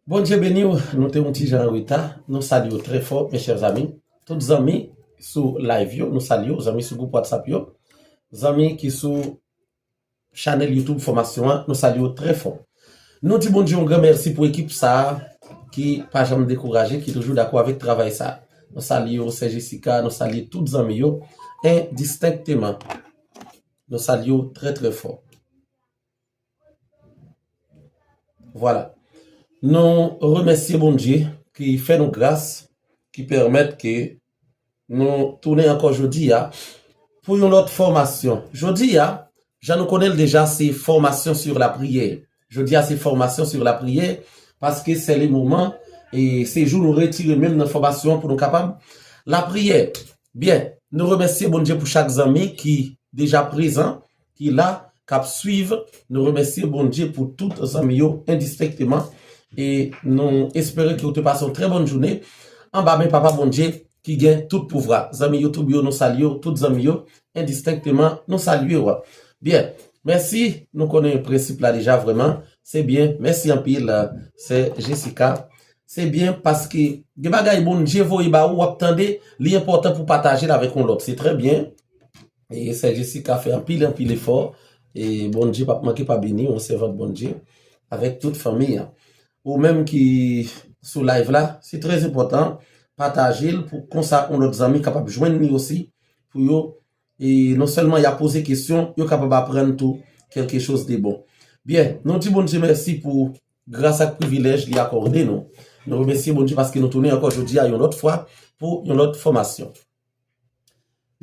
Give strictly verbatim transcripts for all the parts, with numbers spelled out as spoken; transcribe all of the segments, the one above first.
Bondye beni w, nou te yon ti jan an reta. Nou salye w trè fò, mes chers amis. Tout zanmi sou live yo, nou salye w. Zanmi sou gwoup WhatsApp yo, zanmi ki sou chanèl YouTube fòmasyon an, nou salye w trè fò. Nou di Bondye yon gran mèsi pou ekip sa a ki pa janm dekouraje, ki toujou dakò avèk travay sa a. Nou salye w, sè Jessica, nou salye tout zanmi yo endistenkteman. Nou salye w trè, trè fò. Vwala. Nou remèsye Bondye ki fè nou gras, ki pèmèt ke nou tounen ankò jodi a pou yon lòt fòmasyon. Jodi a, jan nou konnen l deja, se formation sur la prière. Jodi a, se formation sur la prière, paske c'est le moment, e se jou nou retire menm nan fòmasyon an pou nou kapab lapriyè. Byen, nou remèsye Bondye pou chak zanmi ki deja prezan, ki la, k ap swiv. Nou remèsye Bondye pou tout zanmi yo endistenkteman. E nou espere ke w te pase yon trè bòn jounen anba men Papa Bondye ki gen tout pouvwa. Zanmi YouTube yo, nou salye w. Tout zanmi yo, endistenkteman, nou salye w. Byen, mèsi. Nou konnen prensip la deja vrèman. Se byen. Mèsi anpil, sè Jessica. Se byen paske gen bagay Bondye voye ba ou, w ap tande, li enpòtan pou pataje l avèk yon lòt. Se trè byen. E sè Jessica fè anpil, anpil efò. E Bondye p ap manke pa beni w, sèvant Bondye, avèk tout fanmi an. Ou menm ki sou live la, se trè enpòtan, pataje l pou konsa yon lòt zanmi kapab jwenn li osi, pou yo, e non sèlman y ap poze kesyon, yo kapab aprann tou quelque chose de bon. Byen, nou di Bondye mèsi pou gras ak privilèj li akòde nou. Nou remèsye Bondye paske nou tounen ankò jodi a yon lòt fwa pou yon lòt fòmasyon.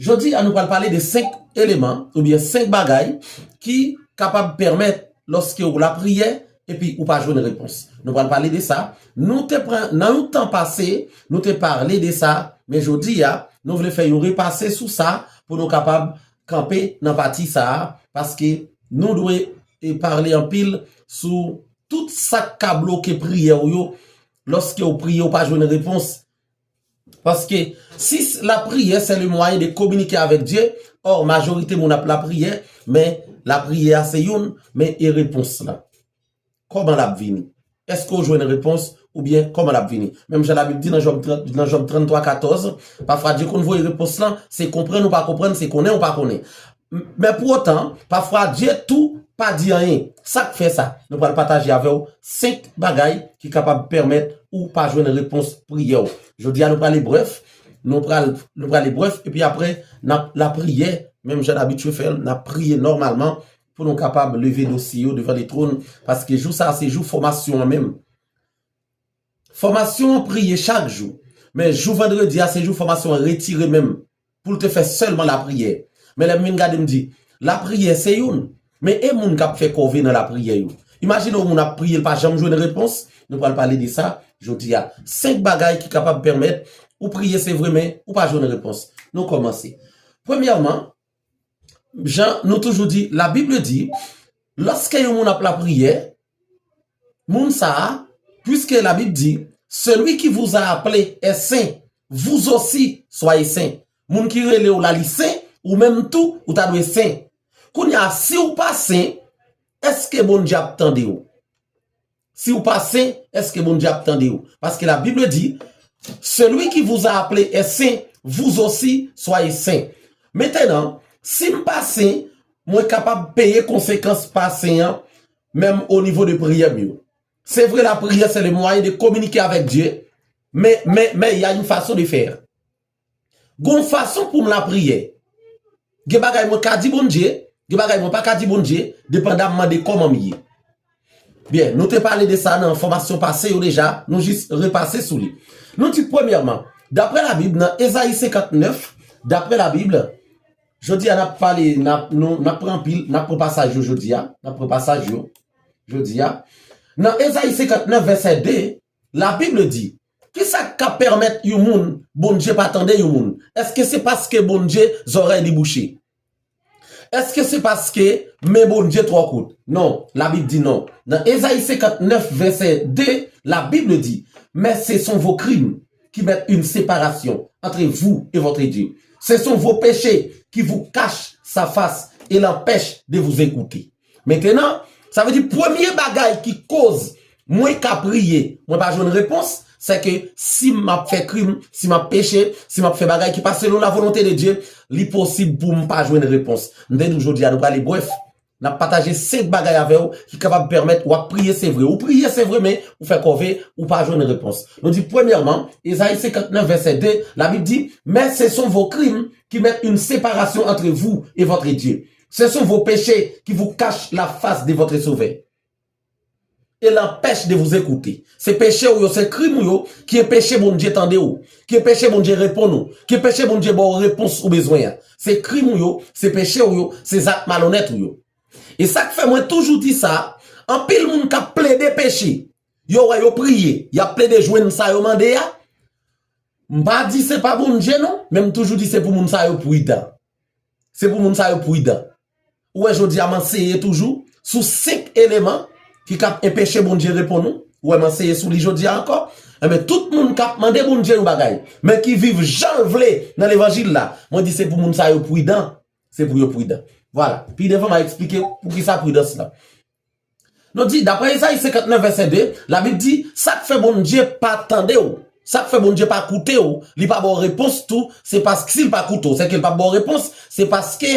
Jodi a, nou pral pale de senk eleman oubyen senk bagay ki kapab pèmèt lòske w lapriyè epi ou pa jwenn repons. Nou pral pale de sa. Nou te pran, nan yon tan pase, nou te pale de sa, men jodi a, nou vle fè yon repase sou sa pou nou kapab kanpe nan pati sa a, paske nou dwe, e, pale anpil sou tout sa k ka bloke priyè w yo. Lòske w priye, w pa jwenn repons. Paske si s-, lapriyè, c'est le moyen de communiquer avec Dieu, or, majorite moun ap lapriyè, men lapriyè a se youn, men e repons la? Kòman l ap vini? Èske w jwenn repons oubyen kòman l ap vini? Menm jan Labib di nan Jòb trant, nan Jòb tranntwa katòz, pafwa Dye konn voye repons lan, se konprann ou pa konprann, se konnen ou pa konnen. M-, men pou otan, pafwa Dye tou pa di anyen. Sa k fè sa? Nou pral pataje avè w senk bagay ki kapab pèmèt ou pa jwenn repons priyè w. Jodi a, nou prale brèf, nou pral, nou prale brèf, epi apre, n ap lapriyè, menm jan n abitye fè l, n ap priye nòmalman pou nou kapab leve dosye yo devan letwòn, paske jou sa a se jou fòmasyon an menm. Fòmasyon an priye chak jou, men jou vandredi a se jou fòmasyon an retire menm, pou l te fè sèlman lapriyè. Men lè m vin gade, m di, lapriyè se youn, men e moun k ap fè kòve nan lapriyè yo? Imajine yon moun ap priye, l pa janm jwenn repons. Nou pral pale de sa jodi a. Senk bagay ki kapab pèmèt ou priye, se vre, men ou pa jwenn repons. Nou kòmanse. Premyèman, jan nou toujou di, la Bible dit, lòske yon moun ap lapriyè, moun sa a, puisque la Bible dit, celui qui vous a appelé est saint, vous aussi soyez saints. Moun ki rele w la, li sen, ou menm tou, ou ta dwe sen. Kounye a, si w pa sen, èske Bondye ap tande w? Si w pa sen, èske Bondye ap tande w? Paske la Bible dit, celui qui vous a appelé est saint, vous aussi soyez saints. Mentenan, si m pa sen, mwen kapab peye konsekans pa sen an, menm o nivo de priyè m yo. Se vre, lapriyè, c'est le moyen de communiquer avec Dieu, men, men, men, il y a une façon de faire. Gon fason pou m lapriyè. Gen bagay mwen ka di Bondye, gen bagay mwen pa ka di Bondye, depandamman de kòman m ye. Byen, nou te pale de sa nan fòmasyon pase yo deja, nou jis repase sou li. Nou di premyèman, daprè Labib, nan Ezayi senkantnèf, daprè Labib, jodi a n ap pale, n ap, nou, n ap pran anpil, n ap pran pasaj yo jodi a, n ap pran pasaj yo jodi a. Nan Ezayi senkantnèf, vèsè de, Labib di, kisa k ka pèmèt yon moun, Bondye pa tande yon moun? Èske se paske Bondye zòrèy li bouche? Èske se paske men Bondye twò kout? Non, Labib di non. Nan Ezayi senkantnèf, vèsè de, Labib di, mais ce sont vos crimes qui mettent une séparation entre vous et votre Dieu. Ce sont vos péchés qui vous cachent sa face et l'empêchent de vous écouter. Mentenan, sa vle di premye bagay ki koz Mwen ka priye, mwen pa jwenn repons, se ke si m ap fè krim, si m ap peche, si m ap fè bagay ki pa selon la volonté de Dieu, li posib pou m pa jwenn repons. M te di w jodi a, nou prale brèf. N ap pataje senk bagay avè w ki kapab pèmèt w ap priye, se vre. Ou priye, se vre, men ou fè kòve, ou pa jwenn repons. Nou di, premyèman, Ezayi senkant nèf, vèsè de, Labib di, Mais ce sont vos crimes qui mettent une séparation entre vous et votre Dieu. Ce sont vos péchés qui vous cachent la face de votre Sauveur et l'empêchent de vous écouter. Se peche w yo, se krim w yo ki enpeche Bondye tande w, ki enpeche Bondye reponn ou, ki enpeche Bondye ba w repons ou bezwen an. Se krim w yo, se peche w yo, se zak malonèt ou yo. E sa k fè mwen toujou di sa, anpil moun k ap plede peche, yo wè yo priye, y ap plede jwenn sa yo mande a. M pa di se pa Bondye non, men m toujou di se pou moun sa yo pridan. Se pou moun sa yo pridan. Ou wè jodi a m anseye toujou sou senk eleman ki k ap enpeche Bondye reponn ou. Ou wè m anseye sou li jodi a ankò. Enben, tout moun k ap mande Bondye yon bagay, men ki viv jan l vle nan levanjil la, mwen di se pou moun sa yo pridan. Se pou yo pridan. Vwala. Pi devan, m a eksplike poukisa pridans lan. Nou di, daprè Ezayi senkant nèf, vèsè de, Labib di, sa k fè Bondye pa tande w, sa k fè Bondye pa koute w, li pa ba w repons tou, se paske, si l pa koute w, se ke l pa ba w repons, se paske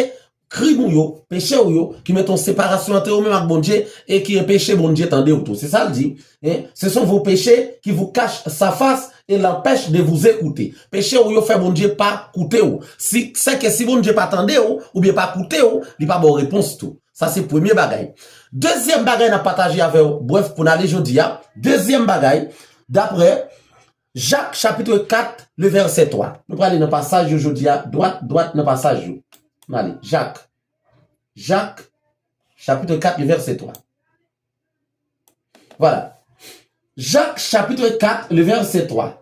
krim ou yo, peche w yo, ki mete yon separasyon ant ou menm ak Bondye, e ki enpeche Bondye tande w tou. Se sa l di, hein? Ce sont vos péchés qui vous cachent sa face et l'empêchent de vous écouter. Peche w yo fè Bondye pa koute w. Si, se ke si Bondye pa tande w, oubyen pa koute w, li pa ba w repons tou. Sa se premye bagay. Dezyèm bagay n ap pataje avè w, brèf, pou n ale jodi a. Dezyèm bagay, daprè Jak chapit kat, le vèsè twa. Nou prale nan pasaj yo jodi a, dwat, dwat nan pasaj yo. N ale, Jak. Jak, chapit kat, le vèsè twa. Vwala. Jak chapit kat, le vèsè twa.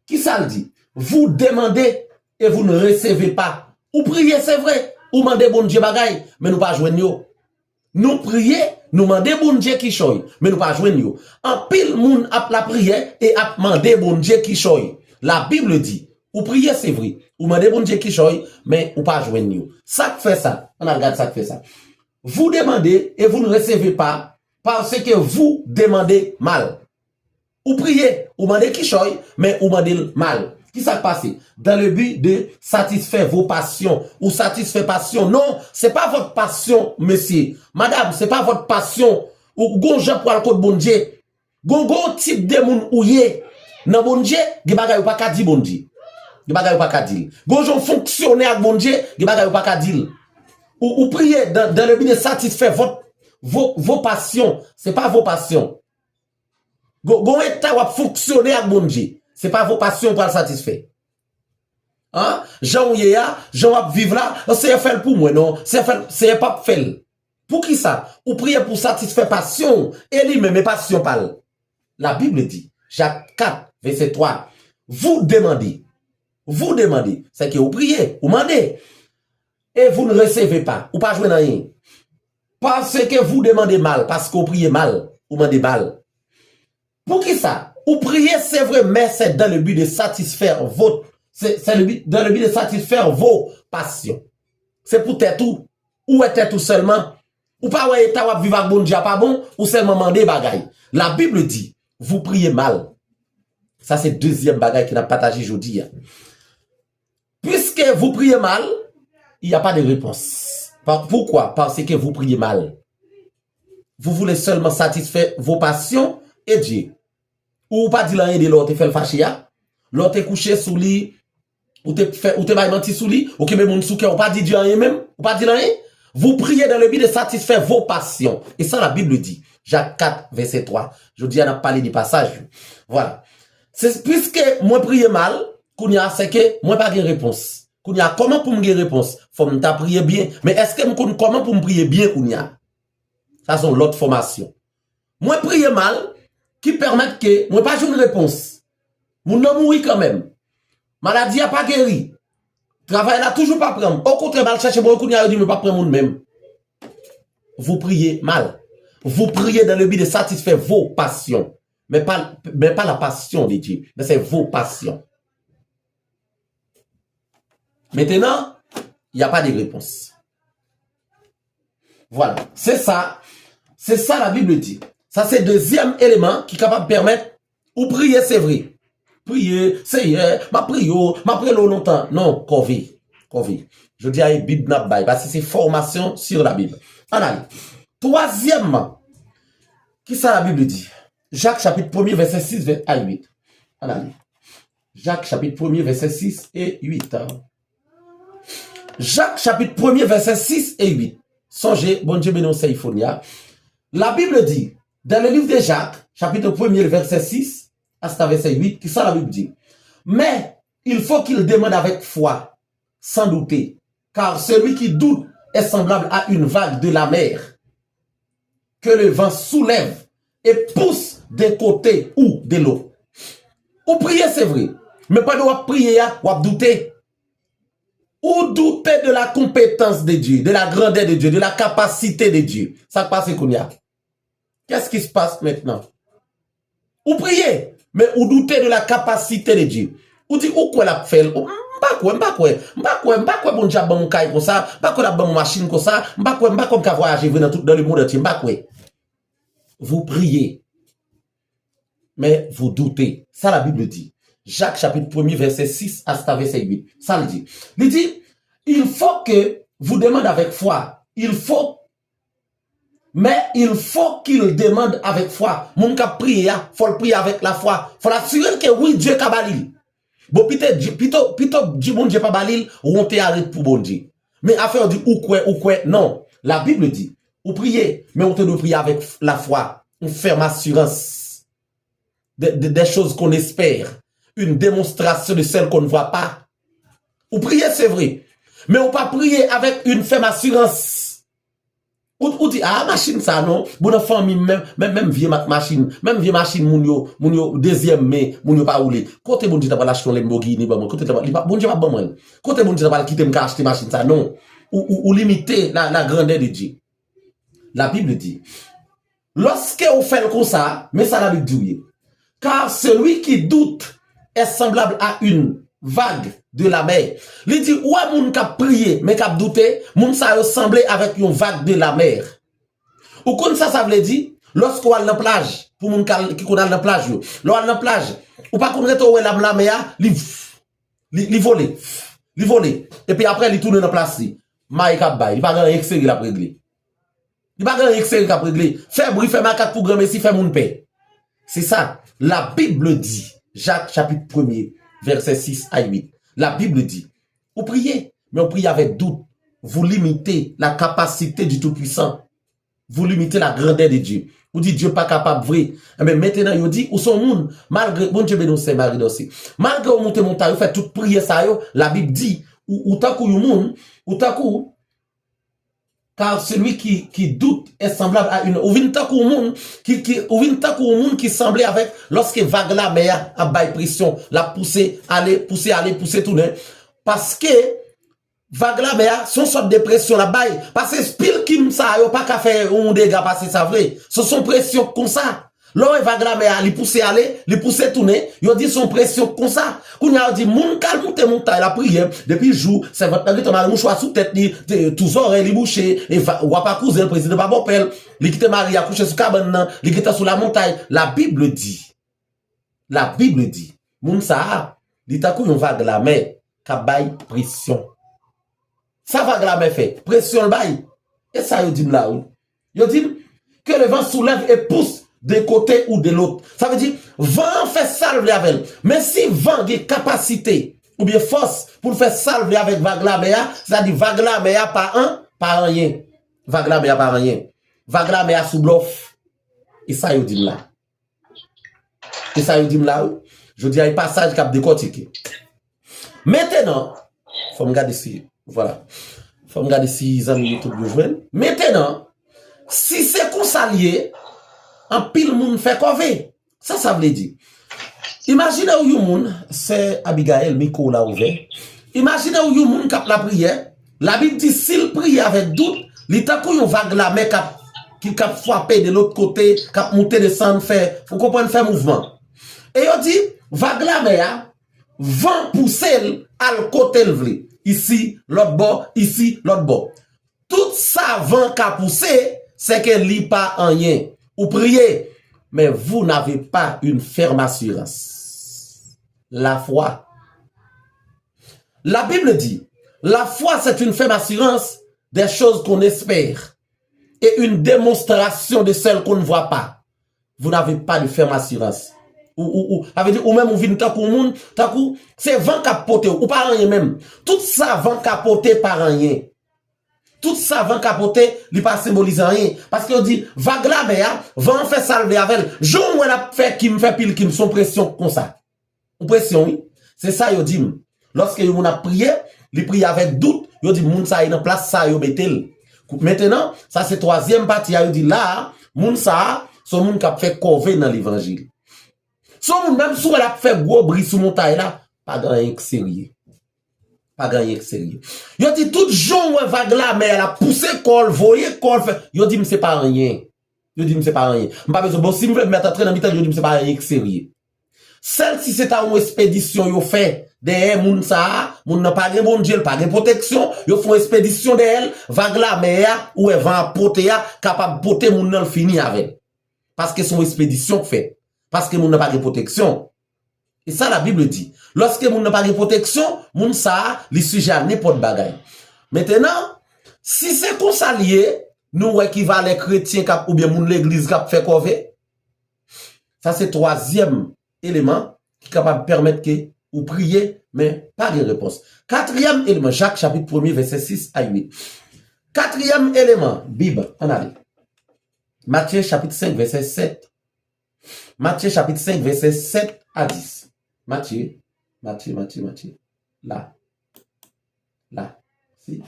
Kisa l di? Vous demandez et vous ne recevez pas. Ou priye, se vre. Ou mande Bondye bagay, men nou pa jwenn yo. Nou priye, nou mande Bondye kichòy, men nou pa jwenn yo. Anpil moun ap lapriyè e ap mande Bondye kichòy. Labib di, ou priye, se vre. Ou mande Bondye kichòy, men ou pa jwenn yo. Sa k fè sa? Ann al gad sa k fè sa. Vous demandez et vous ne recevez pas, parce que vous demandez mal. Ou priye, ou mande kichòy, men ou mande l mal. Kisa k pase? Dans le but de satisfaire vos passions. Ou satisfè pasyon. Non, se pa votre passion, mesye. Madam, se pa votre passion. Ou gon jan pou al kot Bondye. Gon, gon tip de moun ou ye. Nan Bondye, gen bagay ou pa ka di Bondye. Gen bagay ou pa ka di l. Gon jan w fonksyone ak Bondye, gen bagay ou pa ka di l. Ou, ou priye dans, dans le but de satisfaire votre, vos, vos passions. Se pa vos passions. Gon, gon eta w ap fonksyone ak Bondye. Se pa vos passions ou pral satisfè. An? Jan w ye a, jan w ap viv la, Seyè fè l pou mwen, non. Seyè fè l, Seyè p ap fè l. Poukisa? Ou priye pou satisfè pasyon w, e li menm, e pasyon pa l. Labib di, Jak kat, vèsè twa, vous demandez. Vous demandez, se ke ou priye, ou mande. Et vous ne recevez pas, ou pa jwenn anyen. Parce que vous demandez mal, paske ou priye mal, ou mande mal. Poukisa? Ou priye, se vre, men se dans le but de satisfaire votre, c'est, c'est le but, dans le but de satisfaire vos passions. Se pou tèt ou, ou wè tèt ou sèlman. Ou pa wè eta w ap viv ak Bondye a pa bon, ou sèlman mande bagay. Labib di, vous priez mal. Sa se dezyèm bagay ke n ap pataje jodi a. Puisque vous priez mal, il n'y a pas de réponse. Pa-, pourquoi? Parce que vous priez mal. Vous voulez seulement satisfaire vos passions et Dieu. Ou pa di l anyen de lè w te fè l fache a. Lè w te kouche sou li, ou te fè, ou te bay manti sou li, ou kenbe moun sou kè, ou pa di Dye anyen menm, ou pa di l anyen. Vous priez dans le but de satisfaire vos passions. E sa Labib di. Jak kat, vèsè twa. Jodi a, n ap pale de pasaj yo. Vwala. Se, puisque mwen priye mal, kounye a, se ke mwen pa gen repons. Kounye a, kòman pou m gen repons? Fò m ta priye byen. Men èske m konn kòman pou m priye byen kounye a? Sa se yon lòt fòmasyon. Mwen priye mal, ki pèmèt ke mwen pa jwenn repons. Moun nan mouri kanmenm. Maladi a pa geri. Travay la toujou pa pran m. Okontrè, m al chèche bon, kounye a yo di m yo p ap pran moun menm. Vous priez mal. Vous priez dans le but de satisfaire vos passions. Mais pas, mais pas la passion de Dieu. Mais c'est vos passions. Maintenant, il n'y a pas de réponse. Voilà. C'est ça. C'est ça la Bible dit. Sa se dezyèm eleman ki kapab pèmèt ou priye, se vre. Priye, Seyè, m ap priye w, m ap rele w lontan. Non, kòve. Kòve. Jodi a, e Bib n ap bay, paske se fòmasyon sur la Bible. Ann ale. Twazyèmman, ki sa Labib di? Jak chapit premye, vèsè sis vè-, a uit. Ann ale. Jak chapit premye, vèsè sis e uit. Jak chapit premye, vèsè sis e uit. Sonje, Bondye beni w, sè Ifonya. La Bible dit, dans le livre de Jacques, chapitre premier, le verset six, hasta verset huit, ki sa Labib di? Mais il faut qu'il demande avec foi, sans douter, car celui qui doute est semblable à une vague de la mer que le vent soulève et pousse d'un côté ou de l'autre. Ou priye, se vre. Men pandan w ap priye a, w ap doute. Ou doute de la compétence de Dieu, de la grandeur de Dieu, de la capacité de Dieu. Sa k pase kounye a? Qu'est-ce qui se passe maintenant? Ou priye, men ou doute de la capacité de Dieu. Ou di, ou kwè l ap fè l. Ou, m pa kwè, m pa kwè, m pa kwè, m pa kwè Bondye ap ban m yon kay konsa, m pa kwè l ap ban m yon machin konsa, m pa kwè, m pa kwè m ka vwayaje vre nan tout, dans le monde entier, m pa kwè. Vous priez, mais vous doutez. Sa Labib di. Jak chapit premye, vèsè sis hasta vèsè uit. Sa l di? Li di, il faut que vous demandez avec foi. Il faut, mais il faut qu'il demande avec foi. Moun k ap priye a, fò l priye avèk lafwa. Fò l asire l ke wi, Dye ka ba li l. Bon, pito, pito, pito di Bondye pa ba li l, wonte a ret pou Bondye. Men afè w di ou kwè, ou kwè, non. Labib di, ou priye, men ou te dwe priye avèk f-, lafwa, yon fèm asirans. Des, des, des choses qu'on espère, une démonstration de celles qu'on ne voit pas. Ou priye, se vre, men ou pa priye avèk yon fèm asirans. Ou, ou di, a, machin sa non, bon, nan fanmi m, menm, menm, menm vye mak machin, menm vye machin moun yo, moun yo dezyèm men, moun yo pa woule. Kote Bondye ta pral achte yon Lamborghini ban mwen? Kote ta pral, li pa, Bondye pa ban mwen l. Kote Bondye ta pral kite m ka achte machin sa? Non. Ou, ou, ou limite la, la grandeur de Dieu. La Bible dit, lòske ou fè l konsa, men sa Labib di w ye. Car celui qui doute est semblable à une vague de la mer. Li di, ou wè moun k ap priye, men k ap doute, moun sa yo sanble avèk yon vag de la mer. Ou konn sa sa vle di? Lòske w al nan plaj, pou moun k al, ki konn al nan plaj yo. Lè w al nan plaj, ou pa konn rete w wè lam lamè a, li, li, li vole. Li vole. Epi apre, li tounen nan plas li. Mayi k ap bay. Li pa gen anyen k serye l ap regle. Li pa gen anyen k serye k ap regle. Fè bri, fè makak pou granmesi, fè moun pè. Se sa. La Bible dit, Jak chapit premye, vèsè sis a uit. La Bible dit, ou priye, men ou priye avèk dout. Vous limitez la capacité du Tout-Puissant. Vous limitez la grandeur de Dieu. Ou di Dye pa kapab vre. Enben, mentenan yo di, ou se yon moun, malgre, Bondye beni w, sè Marie Dorcé. Malgre ou monte montay, ou fè tout priyè sa yo, Labib di, ou, ou tankou yon moun, ou tankou Car celui qui, qui doute est semblable à une, ou vin tankou yon moun ki, ki, ou vin tankou yon moun ki sanble avèk lòske vag lamè a ap bay presyon, l ap pouse ale, pouse ale, pouse tounen. Paske vag lamè a, se yon sòt de presyon l ap bay. Paske pil kim sa yo pa ka fè yon dega pase sa vre. Se, se yon presyon konsa. Lè w wè vag lamè a, li pouse ale, li pouse tounen, yo di se yon presyon konsa. Kounye a, yo di moun k al moute montay la priyè, depi jou, sèvant lan gentan mare mouchwa sou tèt li, te, tou zòrèy li bouche, e va, wa pa kouzen l, prezidan pa bòpè l, li kite mari a kouche sou kabann nan, li gentan sou lamontay. La Bible dit, la Bible dit, moun sa a, li tankou yon vag lamè k ap bay presyon. Sa vag lamè fè? Presyon l bay. E sa yo di m la, wi. Yo di m, que le vent soulève et pousse d'un côté ou de l'autre. Sa vle di, van an fè sa l vle avè l. Men si van gen kapasite oubyen fòs pou l fè sa l vle avèk vag lamè a, sètadi vag lamè a pa an, pa anyen. Vag lamè a pa anyen. Vag lamè a sou blòf. E sa yo di m la. E sa yo di m la, wi. Jodi a, e pasaj k ap dekòtike. Mentenan, fò m gade si, vwala. Fò m gade si zanmi YouTube yo jwenn. Mentenan, si se konsa l ye, anpil moun fè kòve. Sa sa vle di? Imajine w yon moun, sè Abigail, mikwo w la ouvè. Imajine w yon moun k ap lapriyè, Labib di si l priye avèk dout, li tankou yon vag lamè k ap, ki, k ap frape de lòt kote, k ap moute desann, fè, ou konprann, fè mouvman. E yo di, vag lamè a, van pouse l al kote l vle. Isi, lòt bò, isi, lòt bò. Tout sa van ka pouse, sèke li pa anyen. ou priye, mais vous n'avez pas une ferme assurance. La foi. La Bible dit, la foi, c'est une ferme assurance des choses qu'on espère et une démonstration de celles qu'on ne voit pas. Vous n'avez pas de ferme assurance. Ou, ou, ou, sa vle di, ou menm ou vin tankou moun, tankou, se van k ap pote w, ou pa anyen menm. Tout sa van ka pote pa anyen. Tout sa van ka pote, li pa senbolize anyen. Paske yo di, vag lamè a, van an fè sa l vle avè l. Jan w wè l ap fè kim, fè pil kim, se yon presyon konsa. Yon presyon, wi. Se sa yo di m. Lòske yon moun ap priye, li priye avèk dout, yo di moun sa a nan plas sa a yo mete l. Kou-, mentenan, sa se twazyèm pati a, yo di la a, moun sa a, se yon moun k ap fè kòve nan levanjil. Se yon moun, menm si w wè l ap fè gwo bri sou montay la, pa gen anyen k serye. Pa gen anyen k serye. Yo di tout jan w wè vag lamè a l ap pouse kò l, voye kò l, fè, yo di m se pa anyen. Yo di m se pa anyen. M pa bezwen, bon, si m vle m mèt antre nan mitan l, yo di m se pa anyen k serye. Sèl si se ta yon espedisyon yo fè dèyè moun sa a, moun nan pa gen Bondye, l pa gen pwoteksyon, yo fè yon espedisyon dèyè l, vag lamè a, ou wè van ap pote a, kapab pote moun nan l fini avè l. Paske se yon espedisyon k fèt. Paske moun nan pa gen pwoteksyon. E sa Labib di. Lòske moun nan pa gen pwoteksyon, moun sa a, li sijè a nenpòt bagay. Mentenan, si se konsa l ye, nou wè ki valè kretyen k ap, oubyen moun legliz k ap fè kòve. Sa se twazyèm eleman ki kapab pèmèt ke ou priye, men pa gen repons. Katriyèm eleman, Jak chapit premye, vèsè sis a uit. Katriyèm eleman, Bib, ann ale. Matye chapit senk, vèsè sèt. Matye chapit senk, vèsè sèt a dis. Matye, Matye, Matye, Matye. La. La. Si.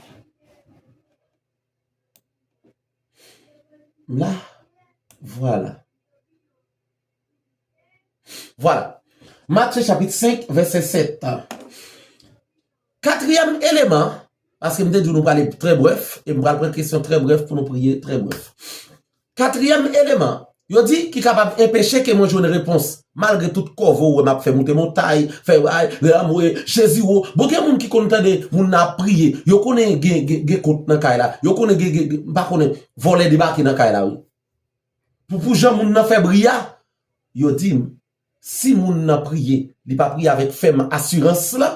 La. Vwala. Vwala. Matye chapit senk, vèsè sèt. Katriyèm eleman, paske m te di w nou prale trè brèf, e m pral pran kesyon trè brèf pou nou priye trè brèf. Katriyèm eleman, yo di ki kapab enpeche ke mwen jwenn repons, malgre tout kòve w wè m ap fè moute montay, fè ay, lanmwe, Jezi wo. Bon, gen moun ki konn tande moun nan ap priye, yo konnen gen, gen, gen kont nan kay la, yo konnen gen, gen, gen, m pa konnen, vòlè debake nan kay la, wi. Pou, pou jan moun nan fè bri a, yo di m, si moun nan priye, li pa priye avèk fèm asirans la,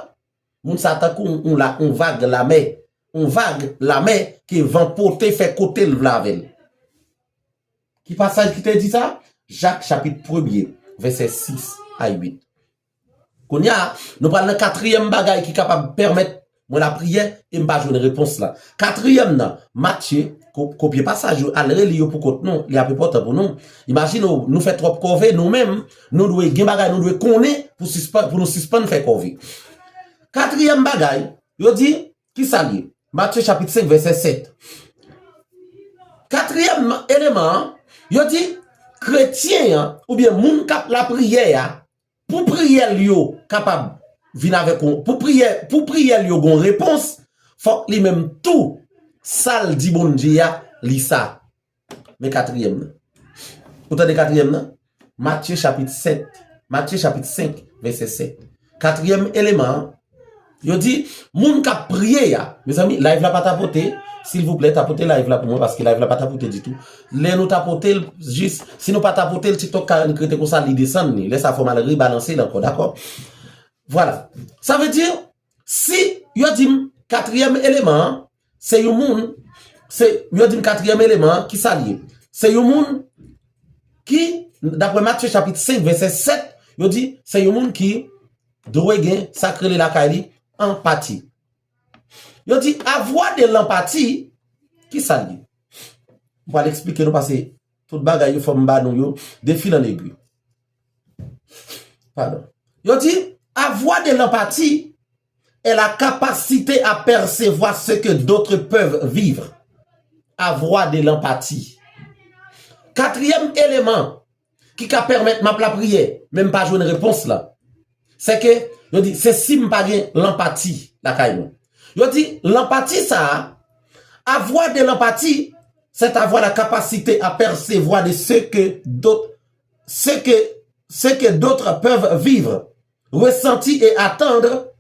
moun sa tankou yon, yon la, yon vag lamè, yon vag lamè ke van pote fè kote l vle avè l. Ki pasaj ki te di sa? Jak chapit premye, vèsè sis a uit. Kounye a, nou pral nan katriyèm bagay ki kapab pèmèt mwen lapriyè e m pa jwenn repons la. Katriyèm nan, Matye, ko-, kopye pasaj yo, al reli yo pou kont nou, li ap enpòtan pou nou. Imajine w, nou fè twòp kòve, nou menm, nou dwe gen bagay, nou dwe konnen pou sispann, pou nou sispann fè kòve. Katriyèm bagay, yo di, ki sa l ye? Matye chapit senk, vèsè sèt. Katriyèm eleman an, yo di, kretyen an, oubyen moun k ap lapriyè a, pou priyè l yo kapab vin avèk yon, pou priyè, pou priyè l yo gon repons, fòk li menm tou, sa l di Bondye a, li sa. Men katriyèm nan. Ou tande katriyèm nan? Matye chapit sèt. Matye chapit senk, vèsè sèt. Katriyèm eleman an, yo di, moun k ap priye a, mezanmi, live la pa tapote, silvouplè, tapote live la pou mwen, paske live la pa tapote ditou. Lè nou tapote l, jis, si nou pa tapote l, TikTok ka annik rete konsa, li desann li. Lè sa fò m al rebalanse l ankò, dakò? Vwala. Sa vle di, si yo di m katriyèm eleman an, se yon moun, se, yo di m katriyèm eleman an, ki sa l ye? Se yon moun ki, daprè Matye chapit senk, vèsè sèt, yo di, se yon moun ki dwe gen sa k rele lakay li, anpati. Yo di, avoir de l'empathie, ki sa l ye? M pral eksplike nou, paske tout bagay yo fò m ba nou yo de fil an egwi. Padon. Yo di, avoir de l'empathie est la capacité à percevoir ce que d'autres peuvent vivre. Avoir de l'empathie. Katriyèm eleman ki ka pèmèt m ap lapriyè, men m pa jwenn repons la. Se ke, yo di, se si m pa gen lanpati lakay mwen. Yo di, lanpati sa a, avoir de l'empathie, c'est avoir la capacité à percevoir de ce que d'autres, ce que, ce que d'autres peuvent vivre, ressentir et attendre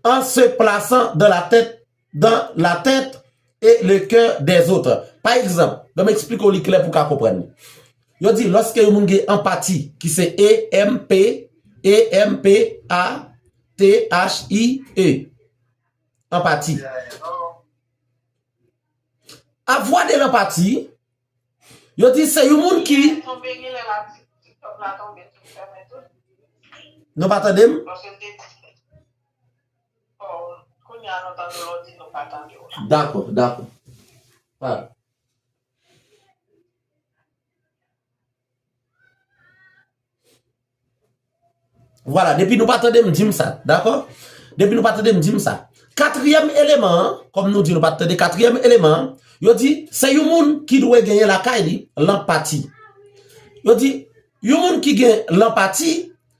en se plaçant dans la tête, dans la tête et le cœur des autres. Pa egzanp, ban m eksplike w li klè pou w ka konprann. Yo di, lòske yon moun gen anpati, ki se E M P, E M P A T H I E. Anpati. Avoir de l'empathie, yo di se yon moun ki. Nou pa tande m? Dakò, dakò. Vwala, depi nou pa tande m, di m sa, dakò? Depi nou pa tande m, di m sa. Katriyèm eleman an, kòm nou di nou pa t tande, katriyèm eleman an, yo di, se yon moun ki dwe genyen lakay li, lanpati. Yo di, yon moun ki gen lanpati,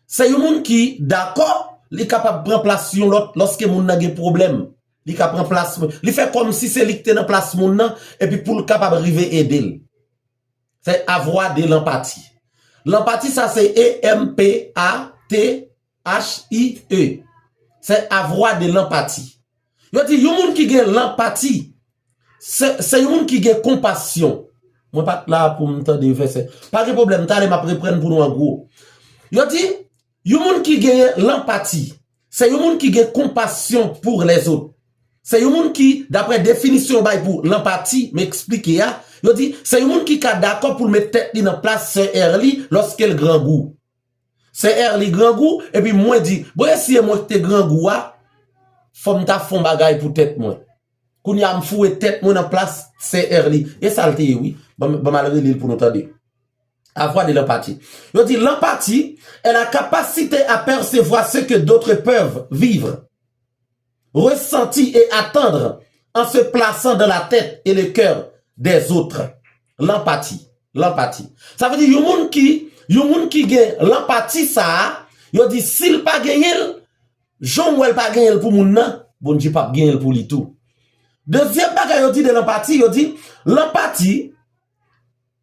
se yon moun ki dakò, li kapab pran plas yon lòt lòske moun nan gen pwoblèm. Li ka pran plas, li fè kòmsi se li ki te nan plas moun nan, epi pou l kapab rive ede l. Se avoir de l'empathie. Lanpati, sa se E M P A T H I E. Se avoir de l'empathie. Yo di, yon moun ki gen lanpati, se, se yon moun ki gen konpasyon. Mwen pa t la pou m tande vèsè. Pa gen pwoblèm, talè m ap reprann pou nou an gwo. Yo di, yon moun ki genyen lanpati, se yon moun ki gen konpasyon pou lèzòt. Se yon moun ki, daprè definisyon yo bay pou lanpati, m eksplike a, yo di, se yon moun ki ka dakò pou l met tèt li nan plas sè Erly lòske l grangou. Sè Erly grangou, epi mwen di, bon, e si e mwen ki te grangou a, fò m ta fè yon bagay pou tèt mwen. Kounye a, m foure tèt mwen nan plas sè Erly. E sa l te ye, wi. Ban m, ban m al rele l pou nou tande. Avoir de l'empathie. Yo di, l'empathie est la capacité à percevoir ce que d'autres peuvent vivre, ressentir et attendre en se plaçant dans la tête et le cœur des autres. Lanpati. Lanpati. Sa vle di, yon moun ki, yon moun ki gen lanpati sa a, yo di, si l pa genyen l, jan w wè l pa genyen l pou moun nan, Bondye p ap genyen l pou li tou. Dezyèm bagay yo di de lanpati, yo di, lanpati,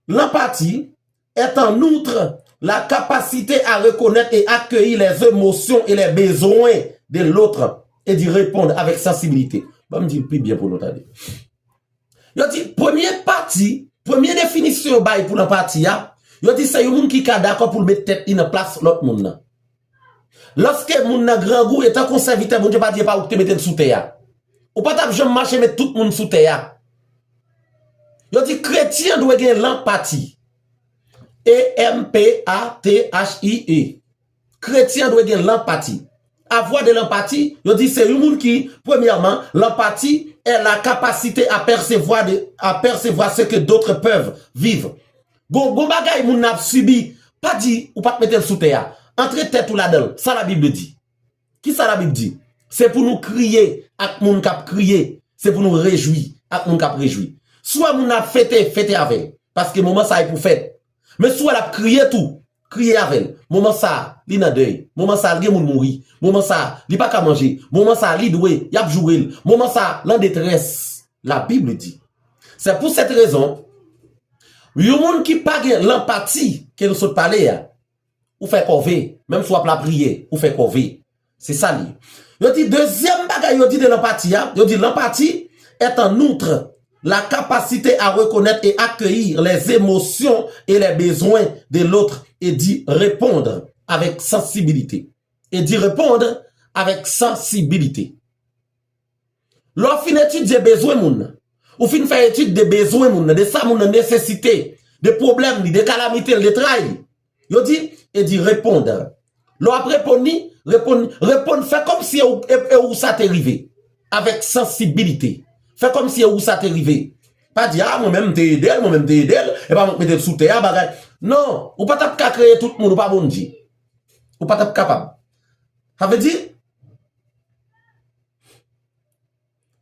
L'empathie est en outre la capacité à reconnaître et accueillir les émotions et les besoins de l'autre et d'y répondre avec sensibilité. Ban m di l pi byen pou nou tande. Yo di, premye pati, premye definisyon yo bay pou lanpati a, yo di se yon moun ki ka dakò pou l met tèt li nan plas lòt moun nan. Lòske moun nan grangou, etanke yon sèvitè Bondye, pa di e pa ou ki te mete l sou tè a. Ou pa t ap janm mache met tout moun sou tè a. Yo di kretyen dwe gen lanpati. E M P A T H I E. Kretyen dwe gen lanpati. Avoir de l'empathie, yo di se yon moun ki, premyèman, l'empathie est la capacité à percevoir de, à percevoir ce que d'autres peuvent vivre. Gon, gon bagay moun nan ap sibi, pa di ou pa t mete l sou tè a. Antre tèt ou ladan l. Sa Labib di. Kisa Labib di? Se pou nou kriye ak moun k ap kriye. Se pou nou rejwi ak moun k ap rejwi. Si w wè moun nan ap fete, fete avè l. Paske moman sa a e pou fèt. Men si w wè l ap kriye tou, kriye avè l. Moman sa a, li nan dèy. Moman sa a, l gen moun mouri. Moman sa a, li pa ka manje. Moman sa a, li dwe, y ap joure l. Moman sa a, l an detrès. Labib di. C'est pour cette raison, yon moun ki pa gen lanpati ke nou sot pale a, ou fè kòve, menm si w ap lapriyè, ou fè kòve. Se sa l ye. Yo di dezyèm bagay yo di de lanpati a, yo di l'empathie est en outre la capacité à reconnaître et accueillir les émotions et les besoins de l'autre et d'y répondre avec sensibilité. Et d'y répondre avec sensibilité. Lè w fin etidye bezwen moun nan, ou fin fè etid de bezwen moun nan, de sa moun nan nesesite, de pwoblèm li, de kalamite l, de tray li, yo di, e di reponn. Lè w ap reponn li, reponn, reponn, fè kòmsi e ou, e, e ou sa te rive. Avèk sansibilite. Fè kòmsi e ou sa te rive. Pa di, a, mwen menm m te ede l, mwen menm m te ede l, e pa mwen k mete l sou tè a, bagay. Non, ou pa t ap ka kreye tout moun, ou pa Bondye. Ou pa t ap kapab. Sa vle di,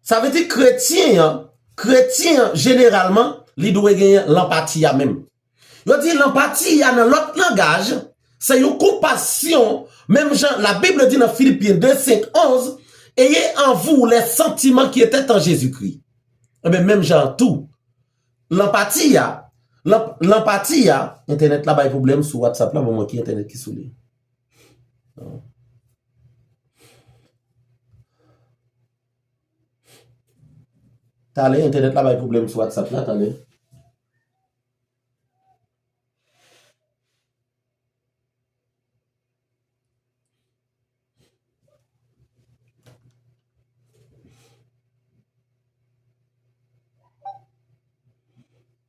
Sa vle di kretyen an, kretyen an, jeneralman, li dwe genyen lanpati a menm. Yo di lanpati a nan lòt langaj, se yon konpasyon, menm jan Labib di nan Filipyen de senk, onz, ayez en vous les sentiments qui étaient en Jésus-Christ. Enben, menm jan an tou, lanpati a, lanp-, lanpati a, entènèt la bay pwoblèm sou WhatsApp la, ban mwen ki entènèt ki sou li. Talè, entènèt la bay pwoblèm sou WhatsApp la, talè.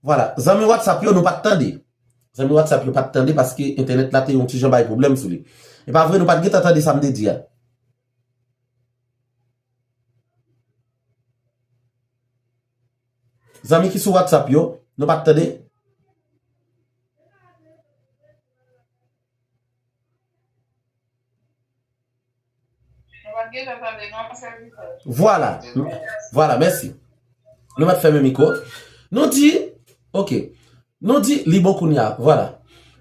Vwala, zanmi WhatsApp yo, nou pa t tande. Zanmi WhatsApp yo pa t tande paske entènèt la te yon ti jan bay pwoblèm sou li. E pa vre, nou pa t gentan tande sa m te di a. Zanmi ki sou WhatsApp yo, nou pa t tande? Nou pa t gentan tande non, sèvitè. Vwala. Vwala, mèsi. Nou mèt fèmen mikwo. Nou di, oke. Nou di, li bon kounye a, vwala.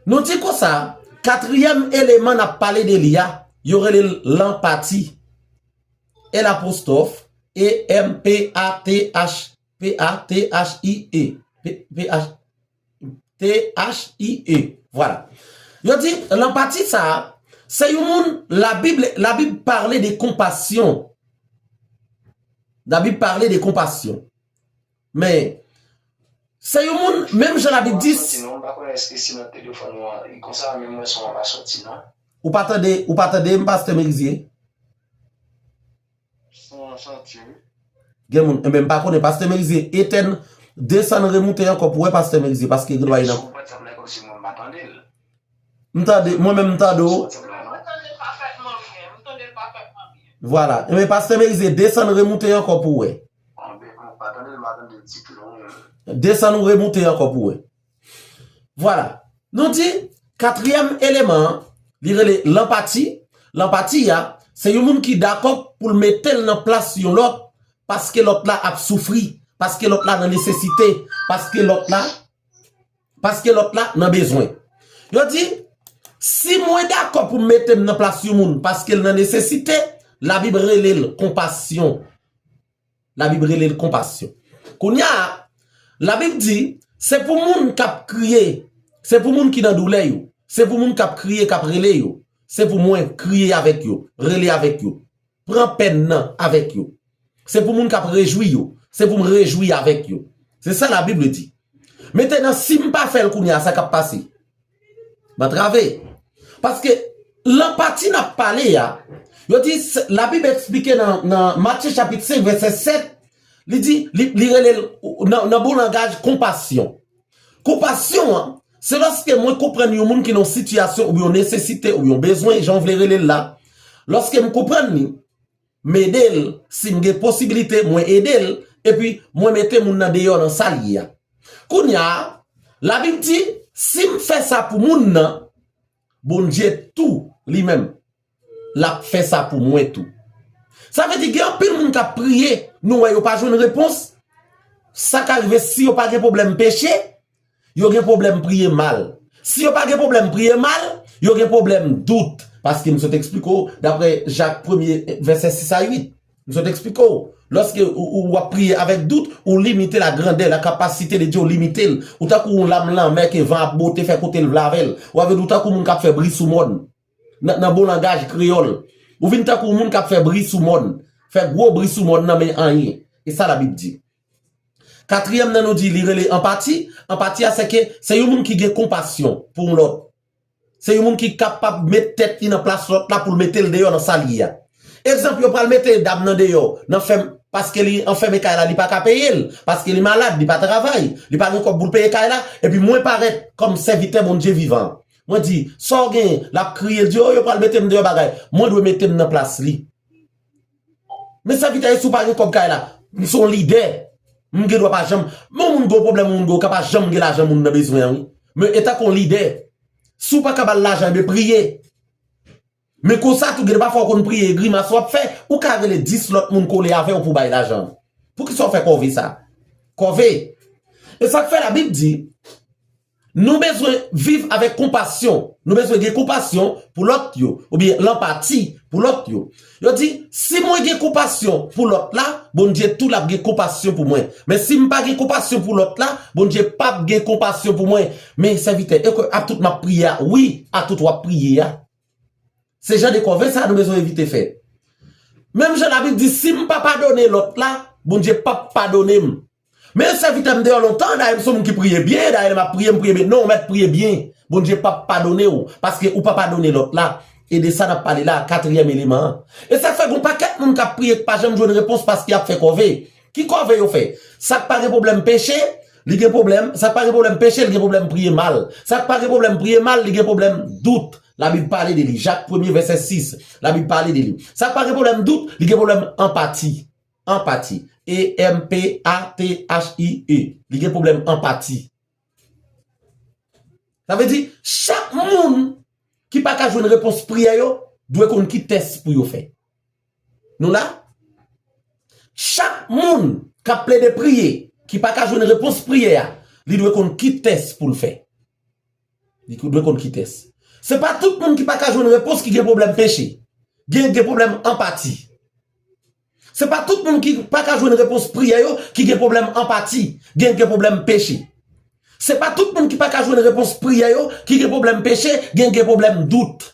Nou di konsa, katriyèm eleman n ap pale de li a, yo rele l lanpati. L apostwòf, E M P A T H, P A T H I E. P, P H, T H I E. Vwala. Yo di, lanpati sa a, se yon moun, Labib, Labib pale de konpasyon. Labib pale de konpasyon. Men, se yon moun, menm jan Labib di, soti non, m pa konnen èske se nan telefòn ou an, li konsa, men mwen son an pa soti non. Ou pa tande, ou pa tande m, pastè Merizier? Son an soti, wi. Gen moun, enben, m pa konnen, pastè Merizier, etèn, desann, remoute ankò pou wè pastè Merizier, paske gen dwa li nan. Sou WhatsApp la, kòmsi mwen m pa tande l. M tande, mwen menm m tande w. Mwen tande l pafètman byen, m tande l pafètman byen. Vwala. Enben, pastè Merizier, desann, remoute ankò pou wè. Anben, mwen pa tande l, m pa tande l ditou non, mwen menm. Desann ou remoute ankò pou wè. Vwala. Nou di, katriyèm eleman an, li rele lanpati. Lanpati a, se yon moun ki dakò pou l mete l nan plas yon lòt, paske lòt la ap soufri, paske lòt la nan nesesite, paske lòt la, paske lòt la nan bezwen. Yo di, si mwen dakò pou m mete m nan plas yon moun paske l nan nesesite, Labib rele l konpasyon. Labib rele l konpasyon. Kounye a, Labib di, se pou moun k ap kriye, se pou moun ki nan doulè yo, se pou moun k ap kriye, k ap rele yo, se pou mwen kriye avèk yo, rele avèk yo, pran pèn nan avèk yo. Se pou moun k ap rejwi yo, se pou m rejwi avèk yo. Se sa Labib di. Mentnan, si m pa fè l kounye a, sa k ap pase? M antrave. Paske lanpati n ap pale a, yo di, s-, Labib eksplike nan, nan Matye chapit senk, vèsè sèt, li di, li, li rele l, nan, nan bon langaj, konpasyon. Konpasyon an, se lòske mwen konprann yon moun ki nan yon sitiyasyon oubyen yon nesesite oubyen yon bezwen, jan w vle rele l la. Lòske m konprann li, m ede l, si m gen posibilite, mwen ede l, epi mwen mete moun nan deyò nan sa l ye a. Kounye a, Labib di, si m fè sa pou moun nan, Bondye tou, li menm, l ap fè sa pou mwen tou. Sa vle di, gen anpil moun k ap priye, nou wè yo pa jwenn repons. Sa ka rive si yo pa gen pwoblèm peche, yo gen pwoblèm priye mal. Si yo pa gen pwoblèm priye mal, yo gen pwoblèm dout. Paske m sot eksplike w, daprè Jak premye, vèsè sis a uit. M sot eksplike w. Lòske ou, ou, w ap priye avèk dout, ou limite lagrandè, la kapasite de Dye, ou limite l. Ou tankou yon lam lanmè ke van ap bote, fè kote l vle avè l. W ap vin ou tankou moun k ap fè bri sou mòn. Nan, nan bon langaj kreyòl. Ou vin tankou yon moun k ap fè bri sou mòn. Fè gwo bri sou mòn nan, men anyen. E sa Labib di. Katriyèm nan nou di li rele anpati. Anpati a se ke se yon moun ki gen konpasyon pou yon lòt. Se yon moun ki kapab met tèt li nan plas lòt la pou l mete l deyò nan sa l ye a. Egzanp, yo pral mete dam nan deyò, nan fèm, paske li anfème kay la, li pa ka peye l, paske li malad, li pa travay, li pa gen kòb pou l peye kay la, epi mwen parèt kòm sèvitè Bondye vivan an. Mwen di, sa w gen, l ap kriye, l di, o, yo pral mete m deyò bagay. Mwen dwe mete m nan plas li. Men sèvitè, e si w pa gen kòb kay la, m se yon lidè. M gen dwa pa janm, men yon moun gen yon pwoblèm, yon moun gen yon ka pa janm gen lajan moun nan bezwen an, wi. Men e tankou yon lidè. Si w pa ka ba l lajan, ebyen priye. Men konsa tou, gen de pafwa w konn priye, e grimas w ap fè, ou ka rele dis lòt moun kole avè w pou w bay lajan. Poukisa w fè kòve sa? Kòve. E sa k fè Labib di, nou bezwen viv avèk konpasyon. Nou bezwen gen konpasyon pou lòt yo, oubyen lanpati pou lòt yo. Yo di, si mwen gen konpasyon pou lòt la, Bondye tou l ap gen konpasyon pou mwen. Men si m pa gen konpasyon pou lòt la, Bondye p ap gen konpasyon pou mwen. Men sèvitè, e ke a tout m ap priye a? Wi, a tout w ap priye a. Se jan de kòve sa a nou bezwen evite fè. Menm jan Labib di, si m pa padone lòt la, Bondye p ap padone m. Men sèvitè m deyò lontan, dayè m se yon moun ki priye byen, dayè lè m ap priye, m priye byen. Non, ou mèt priye byen. Bondye p ap padone w, paske ou pa padone lòt la. E de sa n ap pale la, katriyèm eleman an. E sa k fè gen yon pakèt moun k ap priye k pa janm jwenn repons paske y ap fè kòve. Ki kòve yo fè? Sa k pa gen pwoblèm peche, Li gen pwoblèm, sa k pa gen pwoblèm peche, li gen pwoblèm priye mal. Sa k pa gen pwoblèm priye mal, li gen pwoblèm dout. Labib pale de li. Jak premye, vèsè sis, Labib pale de li. Sa k pa gen pwoblèm dout, li gen pwoblèm anpati. Anpati. E M P A T H I E. Li gen pwoblèm anpati. Sa vle di, chak moun ki pa ka jwenn repons priyè yo, dwe konn ki tès pou yo fè. Nou la? Chak moun k ap plede priye, ki pa ka jwenn repons priyè a, li dwe konn ki tès pou l fè. Li dwe konn ki tès. Se pa tout moun ki pa ka jwenn repons ki gen pwoblèm peche. Gen, gen pwoblèm anpati. Se pa tout moun ki pa ka jwenn repons priyè yo ki gen pwoblèm anpati, gen, gen pwoblèm peche. Se pa tout moun ki pa ka jwenn repons priyè yo ki gen pwoblèm peche, gen, gen pwoblèm dout.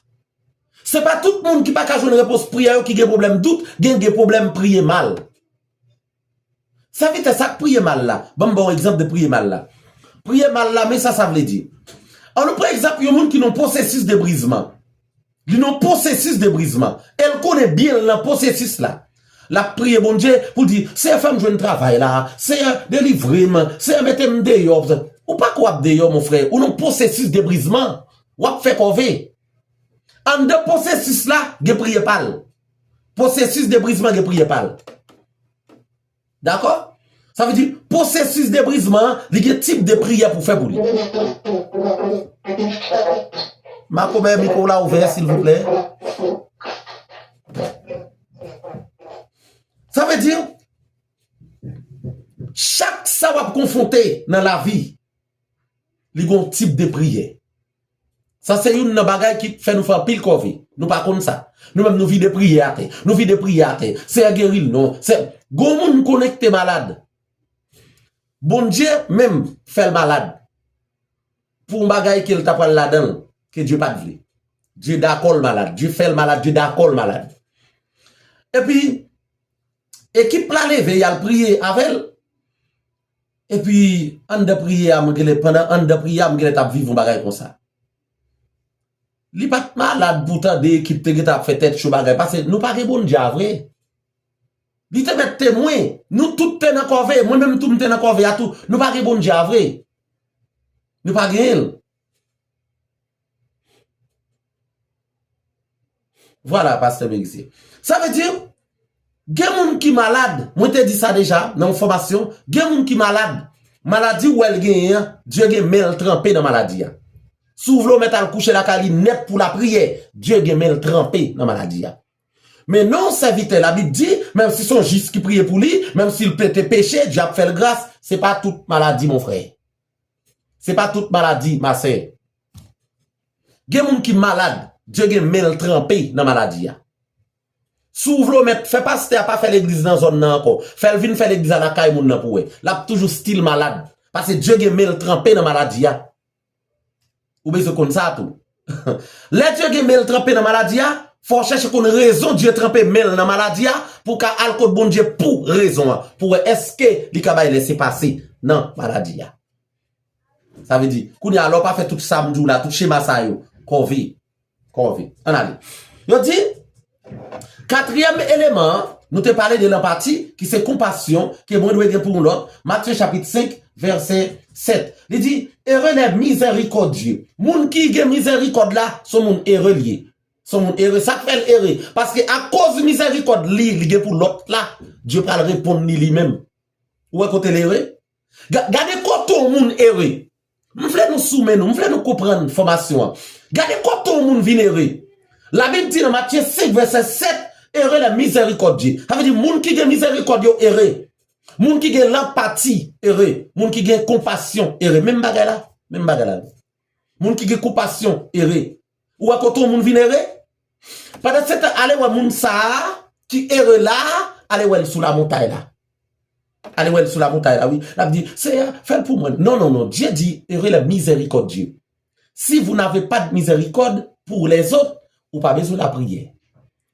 Se pa tout moun ki pa ka jwenn repons priyè yo ki gen pwoblèm dout, gen, gen pwoblèm priye mal. Sèvitè, sa k priye mal la? Ban m ba w egzanp de priye mal la. Priye mal la, men sa sa vle di. An nou pran egzanp yon moun ki nan pwosesis de brizman. Li nan pwosesis de brizman. E l konnen byen l nan pwosesis la. L ap priye Bondye pou l di, Seyè, fè m jwenn travay la. Seyè, delivre m. Seyè, mete m deyò. Ou pa kwè w ap deyò, mon frè. Ou nan pwosesis de brizman. W ap fè kòve. Anndan pwosesis la, gen priye pa l. Pwosesis de brizman, gen priye pa l. Dakò? Sa vle di, pwosesis de brizman an, li gen tip de priyè pou fè pou li. Makomè, mikwo w la ouvè, silvouplè. Sa vle di, chak sa w ap konfwonte nan lavi, li gen yon tip de priyè. Sa se youn nan bagay ki fè nou fè anpil kòve. Nou pa konn sa. Nou menm nou vide priyè atè. Nou vide priyè atè. Seyè geri l non. Se, gon moun konekte malad. Bondye menm fè l malad. Pou yon bagay ke l ta pral ladan l, ke Dye pa t vle. Dye dakò l malad. Dye fè l malad. Dye dakò l malad. Epi, ekip la leve, y al priye avè l. Epi, anndan priyè a, mwen genlè, pandan anndan priyè a, mwen genlè t ap viv yon bagay konsa. Li pa t malad pou tande ekip te gentan ap fè tèt cho bagay, paske nou pa gen Bondye a vre. Li te mèt temwen. Nou tout te nan kòve, mwen menm tou m te nan kòve a tou. Nou pa gen Bondye a vre. Nou pa genyen l. Vwala, pastè Merisye. Sa vle di, gen moun ki malad, mwen te di sa deja nan yon fòmasyon, gen moun ki malad, maladi w wè l genyen an, Dye gen men l tranpe nan maladi a. Si w vle w mèt al kouche lakay li nèt pou lapriyè, Dye gen men l tranpe nan maladi a. Men non, sèvitè, Labib di, menm si se yon jis ki priye pou li, menm si l pete peche, Dye ap fè l gras, se pa tout maladi, mon frè. Se pa tout maladi, ma sè. Gen moun ki malad, Dye gen men l tranpe nan maladi a. Si w vle w mèt fè pastè a pa fè legliz nan zòn nan ankò, fè l vin fè legliz a lakay moun nan pou wè. L ap toujou still malad. Paske Dye gen men l tranpe nan maladi a. Ou bezwen konn sa tou. Lè Dye gen men l tranpe nan maladi a, fò w chèche konn rezon Dye tranpe men l nan maladi a, pou w ka al kot Bondye pou rezon an, pou wè èske li ka bay lese pase nan maladi a. Sa vle di, kounye a, lè w pa fè tout sa m di w la, tout chema sa yo, kòve, kòve. Ann ale. Yo di, katriyèm eleman an, nou te pale de lanpati, ki se konpasyon ke mwen dwe gen pou yon lòt, Matye chapit senk, vèsè sèt. Li di, Heureux les miséricordieux. Moun ki gen mizèrikòd la, se yon moun ere l ye. Se yon moun ere. Sa k fè l ere? Paske akoz mizèrikòd li, li gen pou lòt la, Dye pral reponn li li menm. Ou wè kote l ere? Ga-, gade kote yon moun ere. M vle nou sou men nou, m vle nou konprann fòmasyon an. Gade kote yon moun vin ere. Labib di nan Matye senk, vèsè sèt, Heureux les miséricordieux. Sa vle di moun ki gen mizèrikòd yo ere. Moun ki gen lanpati ere. Moun ki gen konpasyon ere. Menm bagay la. Menm bagay la. Moun ki gen konpasyon ere. Ou wè kote yon moun vin ere? Pandan se tan, ale wè moun sa a ki ere la a, ale wè l sou lamontay la. Ale wè l sou lamontay la, wi. L ap di, Seyè, fè l pou mwen. Non, non, non. Dye di, Heureux les miséricordieux. Si vous n'avez pas de miséricorde pour les autres, ou pa bezwen lapriyè.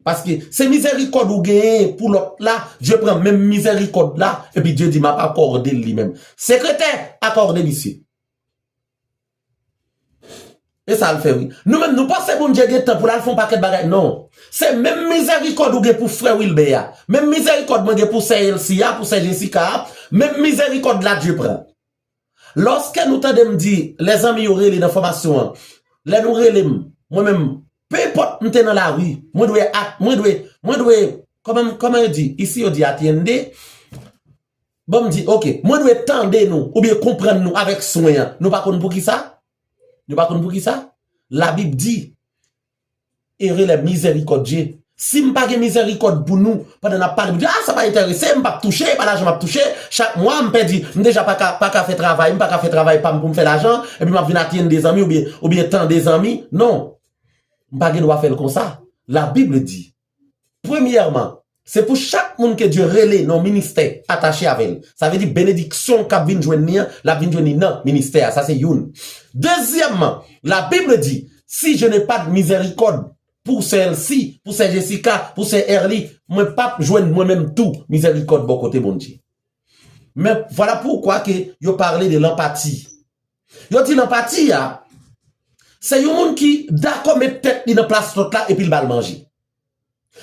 Paske se mizèrikòd ou genyen pou lòt la, Dye pran menm mizèrikòd la, epi Dye di, M ap akòde l li menm. Sekretè, akòde misye. E sa l fè, wi. Nou menm, nou panse Bondye gen tan pou l al fè yon pakèt bagay. Non. Se menm mizèrikòd ou gen pou frè Wilbè a, menm mizèrikòd mwen gen pou sè Elsie a, pou sè Jessica a, menm mizèrikòd la Dye pran. Lòske nou tande m di, lèzanmi yo rele nan fòmasyon an, lè nou rele m, mwen menm, penpòt m te nan lari, mwen dwe, ak, mwen dwe, mwen dwe, kòman, kòman yo di, isi yo di atiende, bon, m di, oke, mwen dwe tande nou, oubyen konprann nou avèk swen an. Nou pa konn poukisa? Nou pa konn poukisa? Labib di, Heureux les miséricordieux. Si m pa gen mizèrikòd pou nou, pandan n ap pale, pou di, ah, sa pa enterese m, m p ap touche, pa lajan m ap touche, chak mwa m pèdi, m deja pa ka, pa ka fè travay, m pa ka fè travay pa m pou m fè lajan, epi m ap vin atiende zanmi oubyen, oubyen tande zanmi. Non. M pa gen dwa fè l konsa. Labib di, premyèman, se pou chak moun ke Dye rele nan ministè atache avè l. Sa vle di benediksyon k ap vin jwenn li an, l ap vin jwenn li nan ministè a. Sa se youn. Dezyèmman, Labib di, si je n'ai pas de miséricorde, pou sè Elsie, pou sè Jessica, pou sè Erly, mwen p ap jwenn mwen menm tou mizèrikòd bò kote Bondye. Men vwala poukwa ke yo pale de lanpati. Yo di lanpati a, se yon moun ki dakò met tèt li nan plas lòt la epi l ba l manje.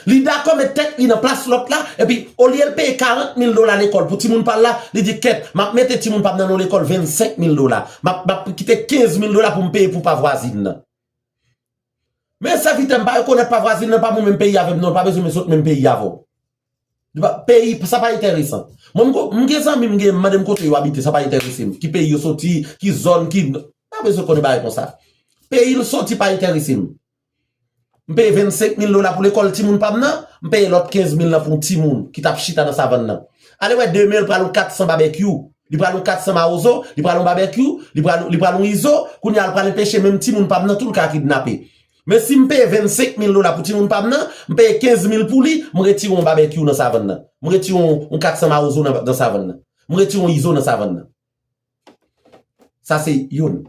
Li dakò met tèt li nan plas lòt la, epi olye l peye karant mil dola lekòl pou timoun pa l la, li di, kèt, m ap mete timoun pa m nan yon lekòl vennsenk mil dola. M ap, m ap kite kenz mil dola pou m peye pou pa vwazin nan. Men sèvitè m pa rekonèt pa vwazin nan pa mwen menm peyi avè m non, l pa bezwen men sot menm peyi avè w. Li pa, peyi, sa pa enteresan. Mwen m ko-, m gen zanmi m gen, m mande m kote yo abite, sa pa enterese m. Ki peyi yo soti, ki zòn, ki, m pa bezwen konnen bagay konsa. Peyi l soti pa enterese m. M peye vennsenk mil dola pou lekòl timoun pa m nan, m peye lòt kenz mil lan pou yon timoun ki t ap chita nan savann nan. Ale wè demen l pral yon kat san babekyou. Li pral yon kat san mawozo, li pral yon babekyou, li pral, li pral yon izo, kounye a l pral enpeche menm timoun pa m nan tou l ka kidnape. Men si m peye vennsenk mil dola pou timoun pa m nan, m peye kenz mil pou li, m retire yon babekyou nan savann nan. M retire yon, yon kat san mawozo nan, nan savann nan. M retire yon izo nan savann nan. Sa se youn.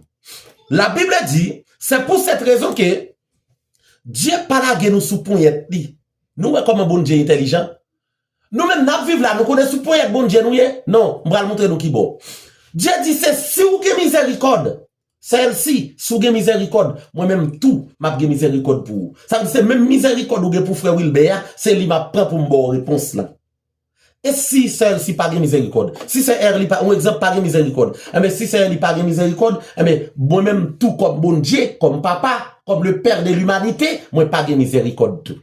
Labib di, c'est pour cette raison que Dye pa lage nou sou ponyèt li. Nou wè kòman Bondye entèlijan? Nou menm n ap viv la, nou konnen sou ponyèt Bondye nou ye? Non, m pral montre nou kibò. Dye di se si w gen mizèrikòd, sè Elsie, si w gen mizèrikòd, mwen menm tou, m ap gen mizèrikòd pou ou. Sa vle di se menm mizèrikòd ou gen pou frè Wilbè a, se li m ap pran pou m ba w repons lan. E si sè Elsie pa gen mizèrikòd? Si sè Erly pa, yon egzanp, pa gen mizèrikòd. Enben, si sè Erly pa gen mizèrikòd, enben, mwen menm tou kòm Bondye, kòm papa, kòm le père de l'humanité, mwen pa gen mizèrikòd tou.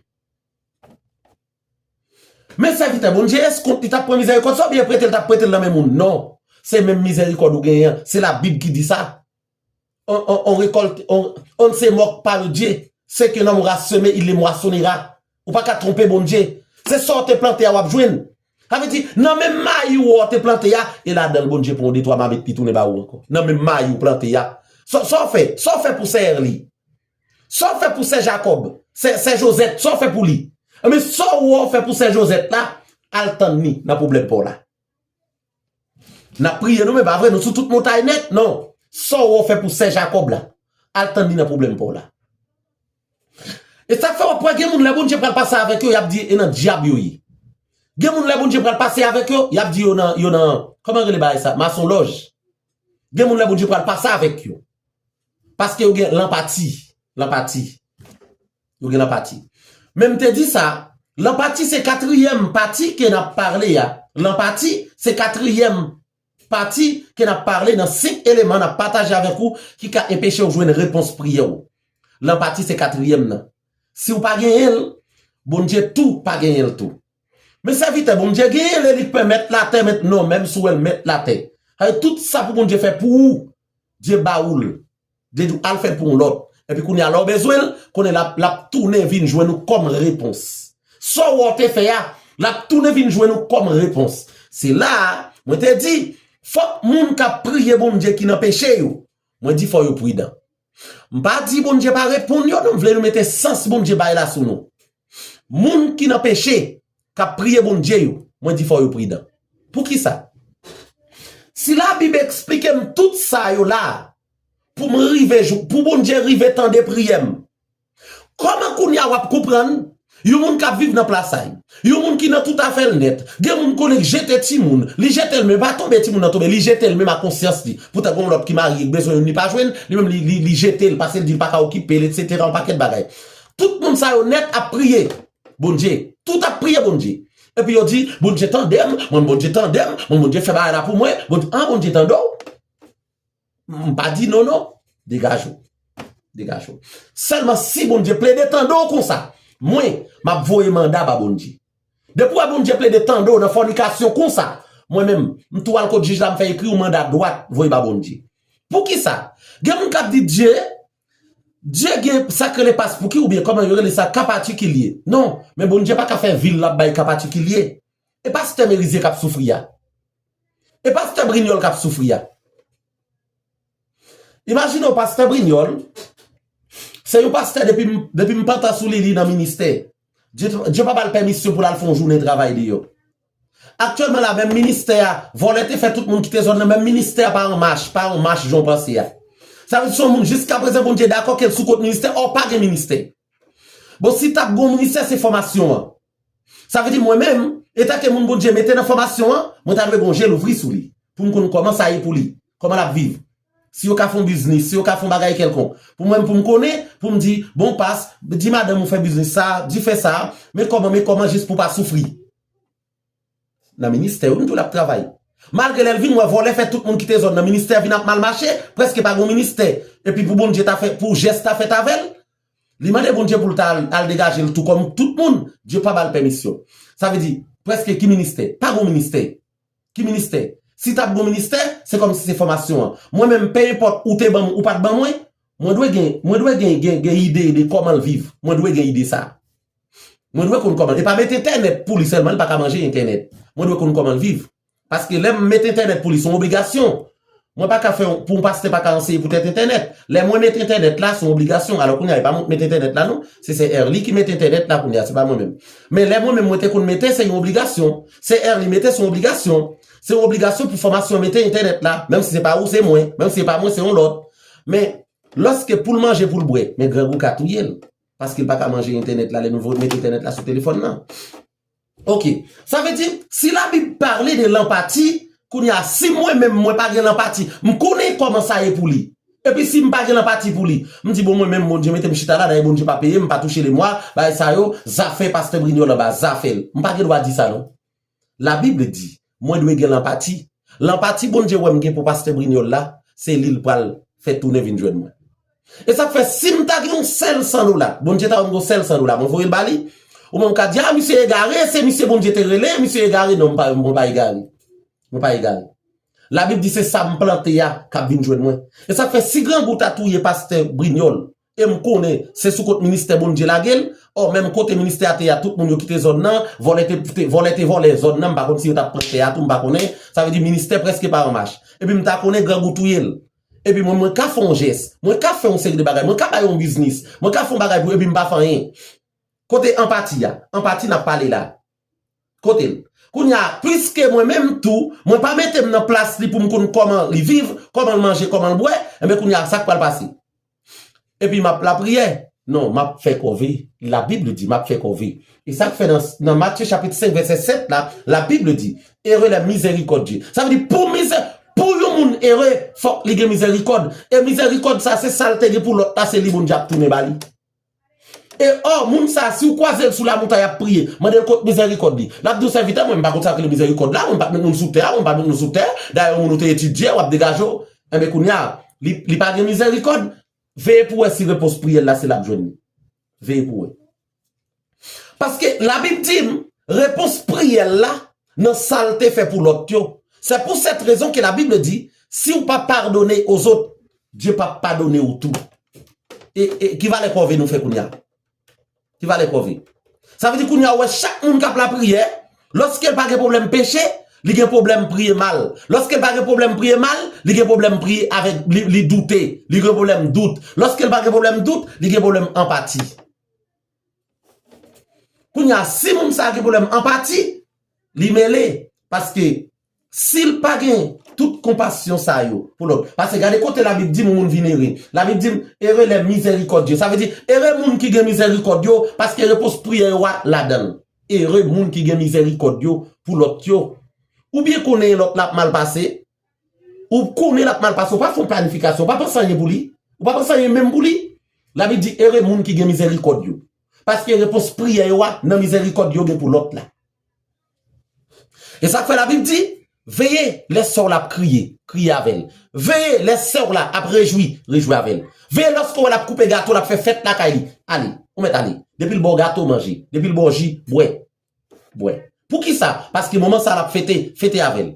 Men sèvitè Bondye, eskont li t ap pran mizèrikòd sa oubyen prete l t ap prete l nan men moun? Non. Se menm mizèrikòd ou genyen an. Se Labib ki di sa. On, on, on récolte, on, on ne se moque pas de Dieu. Ce qu'un homme aura semé, il le moissonnera. Ou pa ka twonpe Bondye. Se sa w te plante a w ap jwenn. Sa vle di, nan menm mayi w te plante a, e ladan l Bondye pran yon detwa mamit li tounen ba ou ankò. Nan menm mayi w plante a. Sa, sa w fè, sa w fè pou sè Erly? Sa w fè pou sè Jakòb? Sè, sè Jozèt, sa w fè pou li? Enben, sa w wè w fè pou sè Jozèt la, al tann li nan pwoblèm pa w la. N ap priye nou, men pa vre, nou sou tout montay nèt, non. Sa w wè w fè pou sè Jakòb la, al tann li nan pwoblèm pa w la. E sa k fè w ap wè gen moun lè Bondye pral pase avèk yo, y ap di e nan dyab yo ye. Gen moun lè Bondye pral pase avèk yo, y ap di yo nan, yo nan, kòman rele bagay sa? Masonlòj. Gen moun lè Bondye pral pase avèk yo. Paske yo gen lanpati. Lanpati. Yo gen lanpati. Men m te di sa, lanpati se katriyèm pati ke n ap pale a. Lanpati se katriyèm pati ke n ap pale nan senk eleman n ap pataje avèk ou ki ka enpeche w jwenn repons priyè w. Lanpati se katriyèm nan. Si w pa genyen l, Bondye tou pa genyen l tou. Men sèvitè Bondye genyen l e li k pèmèt latè mèt non, menm si w wè l mèt latè. Sa vle di tout sa pou Bondye fè pou ou, Dye ba ou l. Dye di w al fè l pou yon lòt. Epi kounye a lè w bezwen l, konnen l ap, l ap tounen vin jwenn ou kòm repons. Sa w wè w te fè a, l ap tounen vin jwenn ou kòm repons. Se la a, mwen te di, fòk moun k ap priye Bondye ki nan peche yo, mwen di fò yo pridan. M pa di Bondye pa reponn yo, non, m vle nou mete sans Bondye bay la sou nou. Moun ki nan peche, k ap priye Bondye yo, mwen di fò yo pridan. Poukisa? Si Labib eksplike m tout sa yo la, pou m rive jou, pou Bondye rive tande priyè m, kòman kounye a w ap konprann yon moun k ap viv nan plasay, yon moun ki nan tout afè l nèt, gen moun konnen k jete timoun, li jete l men pa tonbe timoun nan tonbe, li jete l menm a konsyans li. Poutan gen yon lòt ki marye, k bezwen youn li pa jwenn, li menm li, li, li jete l, paske l di l pa ka okipe l, etsetera, yon pakèt bagay. Tout moun sa yo nèt ap priye Bondye. Tout ap priye Bondye. Epi yo di, Bondye tande m, mwen Bondye tande m, mwen Bondye fè bagay la pou mwen, Bondye, an Bondye tande w? M pa di non, non. Degaje w. Degaje w. Sèlman si Bondye plede tande w konsa, mwen, m ap voye manda ba Bondye. Depi w wè Bondye plede tande w nan fònikasyon konsa, mwen menm, m tou al kot jij la, m fè ekri yon manda dwat, voye ba Bondye. Poukisa? Gen moun k ap di Dye, Dye gen sa k rele paspouki oubyen kòman yo rele sa, ka patikilye. Non, men Bondye pa ka fè vil l ap bay ka patikilye. E pastè Merizye k ap soufri a. E pastè Brignol k ap soufri a. Imajine w, pastè Brignol, se yon pastè depi m, depi m pantan sou li, li nan ministè. Dye, Dye pa ba l pèmisyon pou l al fè yon jounen travay deyò. Aktyèlman la, menm ministè a, vòlè te fè tout moun kite zòn nan, menm ministè a pa an mach, pa an mach jan w panse a. Sa vle di se yon moun jiskaprezan Bondye dakò ke l sou kont ministè, ò pa gen ministè. Bon, si t ap gon ministè, se fòmasyon an. Sa vle di mwen menm, etanke moun Bondye mete nan fòmasyon an, mwen ta dwe gon je louvri sou li, pou m konn kòman sa ye pou li, kòman l ap viv. Si yo ka fè yon biznis, si yo ka fè yon bagay kèlkonk. Pou mwen, pou m konnen, pou m di, bon, pas, di madanm ou fè biznis sa, di fè sa, men kòman, men kòman jis pou pa soufri. Nan ministè, wi, m tou l ap travay. Malgre lè l vin wè vòlè fè tout moun kite zòn nan, ministè vin ap mal mache, prèske pa gon ministè. Epi pou Bondye ta fè, pou jès ta fèt avè l, li mande Bondye pou l ta al, al degaje l tou kòm tout moun, Dye pa ba l pèmisyon. Sa vle di, prèske ki ministè? Pa gon ministè. Ki ministè? Si t ap gon ministè, se kòmsi se fòmasyon an. Mwen menm, pe enpòt ou te ban m, ou pa t ban mwen, mwen dwe gen, mwen dwe gen, gen, gen ide de kòman l viv. Mwen dwe gen ide sa. Mwen dwe konn kòman. E pa met entènèt pou li sèlman, li pa ka manje entènèt. Mwen dwe konn kòman l viv. Paske lè m met entènèt pou li, se yon obligasyon. Mwen pa ka fè yon, pou yon pastè pa ka anseye poutèt entènèt. Lè mwen met entènèt la, se yon obligasyon. Alò kounye a, e pa mwen k met entènèt la non. Se sè Erly ki met entènèt la kounye a, se pa mwen menm. Men lè mwen menm mwen te konn mete, se yon obligasyon. Sè Erly mete, se yon obligasyon. Se yon obligasyon pou fòmasyon mete entènèt la, menm si se pa ou, se mwen, menm si se pa mwen, se yon lòt. Men lòske pou l manje, pou l bwè, men grangou ka touye l. Paske l pa ka manje entènèt la, lè nou mete entènèt la sou telefòn nan. Ok. Sa vle di, si Labib pale de lanpati, kounye a, si mwen menm, mwen pa gen lanpati, m konnen kòman sa ye pou li. Epi si m pa gen lanpati pou li, m di, bon, mwen menm, Bondye mete m chita la, dayè Bondye pa peye m, m pa touche lemwa, bagay sa yo, zafè pastè Brignol anba, zafè l. M pa gen dwa di sa, non. Labib di, mwen dwe gen lanpati. Lanpati Bondye wè m gen pou pastè Brignol la, se li l pral fè tounen vin jwenn mwen. E sa k fè, si m ta gen yon sèl san dola, Bondye ta ban m yon sèl san dola, mwen voye l ba li. Ou menm ka di, a, misye egare, se misye Bondye te rele, misye egare. Non, mwen pa, mwen pa egare. Mwen pa egare. Labib di se sa m plante a k ap vin jwenn mwen. E sa k fè, si grangou ta touye pastè Brignol, e m konnen se sou kont ministè Bondye lage l, ò, menm kote ministè a te ye a, tout moun yo kite zòn nan, vòlè te, te, vòlè te vòlè zòn nan, m pa konn si yo t ap pran tè a tou, m pa konnen. Sa vle di ministè prèske pa an mach. Epi m ta konnen grangou touye l. Epi mwen, mwen ka fè yon jès. Mwen ka fè yon seri de bagay. Mwen ka bay yon biznis. Mwen ka fè yon bagay pou, epi m pa fè anyen. Kote anpati a? Anpati n ap pale la. Kote l? Kounye a, piske mwen menm tou, mwen pa mete m nan plas li pou m konn kòman li viv, kòman l manje, kòman l bwè, enben kounye a, sa k pral pase? Epi m ap lapriyè? Non, m ap fè kòve. Labib di, m ap fè kòve. E sa k fè nan, nan Matye chapit senk, vèsè sèt la, Labib di, heureux les miséricordieux. Sa vle di, pou mizè, pou yon moun ere, fòk li gen mizèrikòd. E mizèrikòd sa, se sa l te gen pou lòt la, se li Bondye ap tounen ba li. E ò, moun sa, si w kwaze l sou lamontay ap priye, mande l kot mizèrikòd li. L ap di w, sèvitè, mwen, m pa konn sa k rele mizèrikòd la, mwen, m pa t met moun sou tè a, mwen, m pa t met moun sou tè. Dayè, yon moun ou te etidye, w ap degaje w. Enben, kounye a, li, li pa gen mizèrikòd. Veye pou w wè si repons priyè l la, se l ap jwenn li. Veye pou w wè. Paske Labib di m, repons priyè l la, nan sa l te fè pou lòt yo. C'est pour cette raison que la Bible dit, si ou pas pardonner aux autres, Dieu pas pardonner ou tou. E, e ki valè kòve nou fè kounye a? Ki valè kòve? Sa vle di kounye a, ou wè chak moun k ap lapriyè, lòske l pa gen pwoblèm peche, li gen pwoblèm priye mal. Lòske l pa gen pwoblèm priye mal, li gen pwoblèm priye avèk, li, li doute, li gen pwoblèm dout. Lòske l pa gen pwoblèm dout, li gen pwoblèm anpati. Kounye a, si moun sa a gen pwoblèm anpati, li mele. Paske si l pa gen tout konpasyon sa yo pou lòt. Paske gade kote Labib di m yon moun vin ere. Labib di m, heureux les miséricordieux. Sa vle di, ere moun ki gen mizèrikòd yo, paske repons priyè yo a ladan l. Ere moun ki gen mizèrikòd yo pou lòt yo. Ou byen konnen lòt la ap mal pase, ou konnen l ap mal pase, ou pa fè yon planifikasyon, ou pa panse anyen pou li, ou pa panse anyen menm pou li. Labib di, ere moun ki gen mizèrikòd yo. Paske repons priyè yo a nan mizèrikòd yo gen pou lòt la. E sa k fè Labib di, Veye lè sè w la ap kriye, kriye avè l. Veye lè sè w la ap rejwi, rejwi avè l. Veye lòske w wè l ap koupe gato, l ap fè fèt lakay li. Ale, ou mèt ale. Depi l ba w gato, manje. Depi l ba w ji, bwè. Bwè. Poukisa? Paske moman sa l ap fete, fete avè l.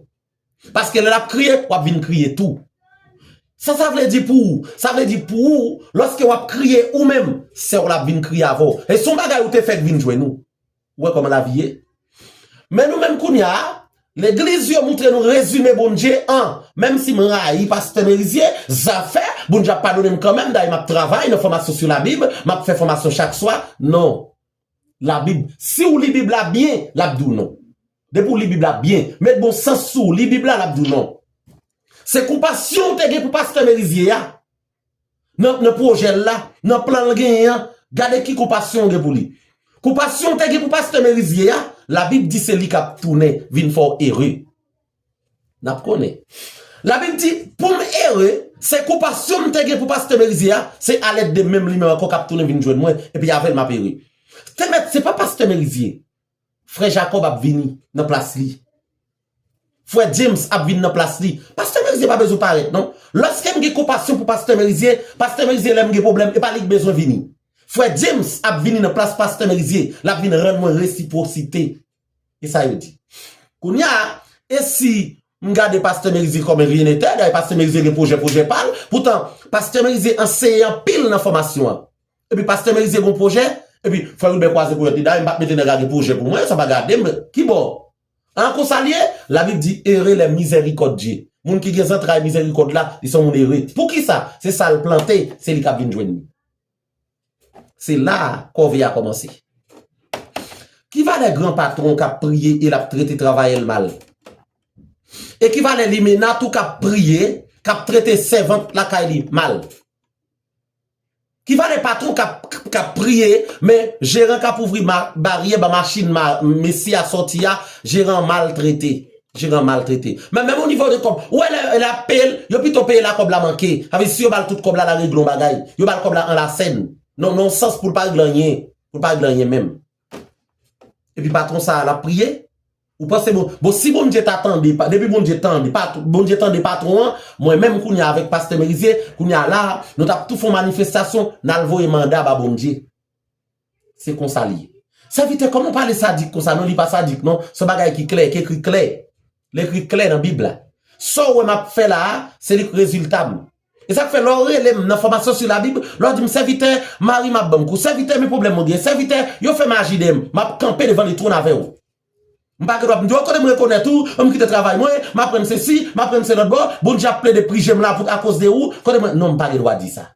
Paske lè l ap kriye, w ap vin kriye tou. Sa sa vle di pou ou? Sa vle di pou ou, lòske w ap kriye ou menm, sè w la ap vin kriye avè w. E se yon bagay ou te fèk vin jwenn ou. Ou wè kòman lavi ye? Men nou menm kounye a, legliz yo moutre nou rezime Bondye an, menm si m rayi pastè Merizye, zafè, Bondye ap padone m kanmenm, dayè m ap travay nan fòmasyon sou Labib, m ap fè fòmasyon chak swa. Non. Labib, si w li Bib la byen, l ap di w non. Depi w li Bib la byen, met bon sans sou w, li Bib la, l ap di w non. Se konpasyon w te gen pou pastè Merizye a, nan, nan pwojè l la, nan plan l genyen an, gade ki konpasyon w gen pou li. Konpasyon w te gen pou pastè Merizye a, Labib di se li k ap tounen vin fè w ere. N ap konnen. Labib di, pou m ere, se konpasyon m te gen pou pastè Merizye a, se alèd de menm li menm ankò k ap tounen vin jwenn mwen, epi avè l m ap ere. Te mèt, se pa pastè Merizye. Frè Jakòb ap vini nan plas li. Frè James ap vin nan plas li. Pastè Merizye pa bezwen parèt, non. Lòske m gen konpasyon pou pastè Merizye, pastè Merizye, lè m gen pwoblèm, e pa li k bezwen vini. Frè James ap vini nan plas pastè Merizye, l ap vin rann mwen resipwosite. E sa yo di. Kounye a, e si m gade pastè Merizye kòm en rien n'était, dayè pastè Merizye gen pwojè, pwojè pa l, poutan pastè Merizye anseye anpil nan fòmasyon an. Epi pastè Merizye gen pwojè, epi frè Wilbè kwaze pou yòt li, dayè m p ap mete nèg la gen pwojè pou mwen, sa pa gade m, kibò? An konsa l ye, Labib di, ere lè mizèrikòd Dye. Moun ki gen zantray mizèrikòd la, li se yon moun ere. Poukisa? Se sa l plante, se li k ap vin jwenn li. Se la kòve a kòmanse. Ki valè gran patwon k ap priye e l ap trete travayè l mal? E ki valè limena tou k ap priye, k ap trete sèvant lakay li mal? Ki valè patwon k ap, k ap priye, men jeran k ap ouvri ma, baryè ba machin ma, mesye a sòti a, jeran an maltrete. Jeran maltrete. Men menm o nivo de kòb, ou wè lè, lè y ap peye l, yo pito peye l a kòb la manke. Sa vle di si yo ba l tout kòb la, l a regle yon bagay. Yo ba l kòb la an lasèn. Non, nan yon sans pou l pa regle anyen. Pou l pa regle anyen menm. Epi patwon sa a, l ap priye. Ou panse bon, bon, si Bondye ta tande, pa, depi Bondye tande, pat, Bondye tande patwon an, mwen menm kounye a avèk pastè Merizye, kounye a la, nou t ap tou fè yon manifestasyon, n al voye manda ba Bondye. Se konsa l ye. Sèvitè, kòman w pale sadik konsa? Non, li pa sadik, non. Se yon bagay ki klè, ki ekri klè. Li ekri klè nan Bib la. Sa w wè m ap fè la a, se li k rezilta m. E sa k fè, lè w rele m nan fòmasyon sou Labib, lè w di m, sèvitè, mari m ap ban m kou, sèvitè, men pwoblèm mwen gen, sèvitè, yo fè maji dèyè m, m ap kanpe devan Letwòn avè w. M pa gen dwa, m di, o, kote m rekonèt ou, m kite travay mwen, m aprann sesi, m aprann se lòt bò, Bondye ap plede prije m la pou, akoz de ou, kote mwen, non, m pa gen dwa di sa.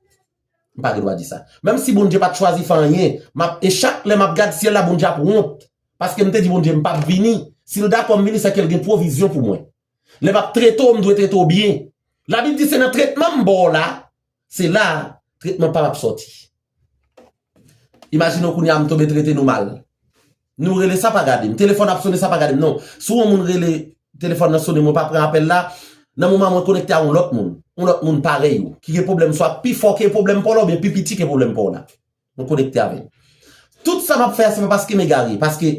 M pa gen dwa di sa. Menm si Bondye pa t chwazi fè anyen, m ap, e chak lè m ap gad syèl la, Bondye ap wont. Paske m te di Bondye, m p ap vini. Si l dakò m vini, sèke l gen pwovizyon pou mwen. Lè m ap trete w, m dwe trete w byen. Labib di se nan tretman m ba w la, se la tretman pa m ap sòti. Imajine w kounye a m tonbe trete nou mal. Nou rele sa pa gade m. Telefòn ap sone sa pa gade m. Non. Si w wè yon moun rele, telefòn nan sone, mwen pa pran apèl la, nan moman mwen konekte a yon lòt moun. Yon lòt moun parèy ou. Ki gen pwoblèm swa pi fò ke pwoblèm pa w la oubyen pi piti ke pwoblèm pa w la. Mwen konekte avè l. Tout sa m ap fè a, se pa paske m egare. Paske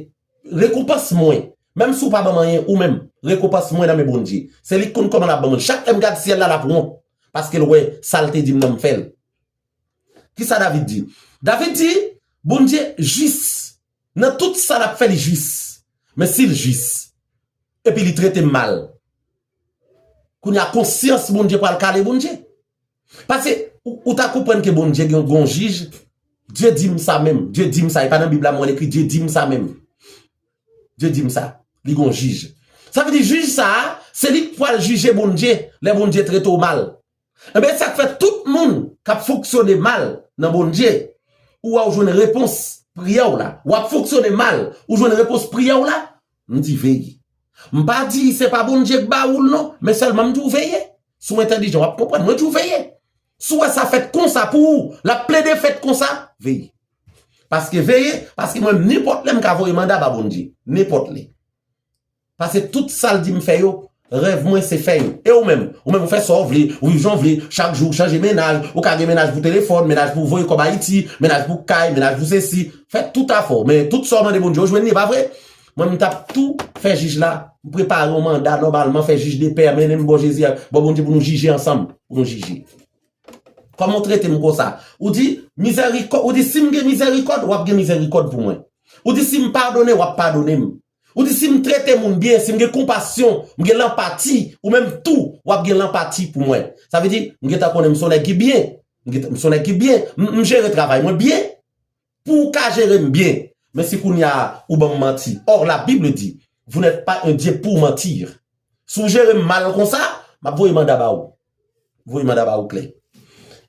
rekonpans mwen, menm si w pa ban m anyen, ou menm, rekonpans mwen nan men Bondye. Se li k konn kòman l ap ban mwen l. Chak lè m gad syèl la, l ap wont. Paske l wè sa l te di m nan m fè l. Kisa David di? David di, Bondye jis. Nan tout sa l ap fè, li jis. Men si l jis, epi li trete m mal, kounye a konsyans Bondye pral kale Bondye. Paske ou, ou ta konprann ke Bondye gen, gen yon jij. Dye di m sa menm. Dye di m sa. E pa nan Bib la m wè l ekri. Dye di m sa menm. Dye di m sa. Li gen yon jij. Sa vle di jij sa a, se li k pral jije Bondye lè Bondye trete w mal. Enben, sa k fè tout moun k ap fonksyone mal nan Bondye, ou wè w jwenn repons priyè w la. W ap fonksyone mal, ou jwenn repons priyè w la. M di veye. M pa di se pa Bondye k ba ou l non, men sèlman m di w veye. Si w entèlijan, w ap konprann. Mwen di w veye. Si w wè sa fèt konsa pou ou, l ap plede fèt konsa, veye. Paske veye, paske mwen, nenpòt lè m ka voye manda ba Bondye. Nenpòt lè. Paske tout sa l di m fè yo, rèv mwen se fè yo. E ou menm? Ou menm ou fè sa w vle, ou viv jan w vle, chak jou ou chanje mennaj, ou ka gen mennaj pou telefòn, mennaj pou voye kòb Ayiti, mennaj pou kay, mennaj pou sesi. Fè tout afè w, men tout sa w mande Bondye, ou jwenn li, pa vre? Mwen, m t ap tou fè jij la, m prepare yon manda nòmalman, fè jij de pè, mennen m bò Jezi, bò Bondye pou nou jije ansanm, pou nou jije. Kòman w trete m konsa? Ou di, mizèrikò-, ou di, si m gen mizèrikòd, w ap gen mizèrikòd pou mwen. Ou di, si m padone, w ap padone m. Ou di, si m trete moun byen, si m gen konpasyon, m gen lanpati, ou menm tou, w ap gen lanpati pou mwen. Sa vle di, m gentan konnen m se yon nèg ki byen. M gentan, m se yon nèg ki byen. M, m jere travay mwen byen. Pou w ka jere m byen. Men si kounye a ou ban m manti. Or, la Bible dit, vous n'êtes pas un Dieu pour mentir. Si w jere m mal konsa, m ap voye manda ba ou. Voye manda ba ou klè.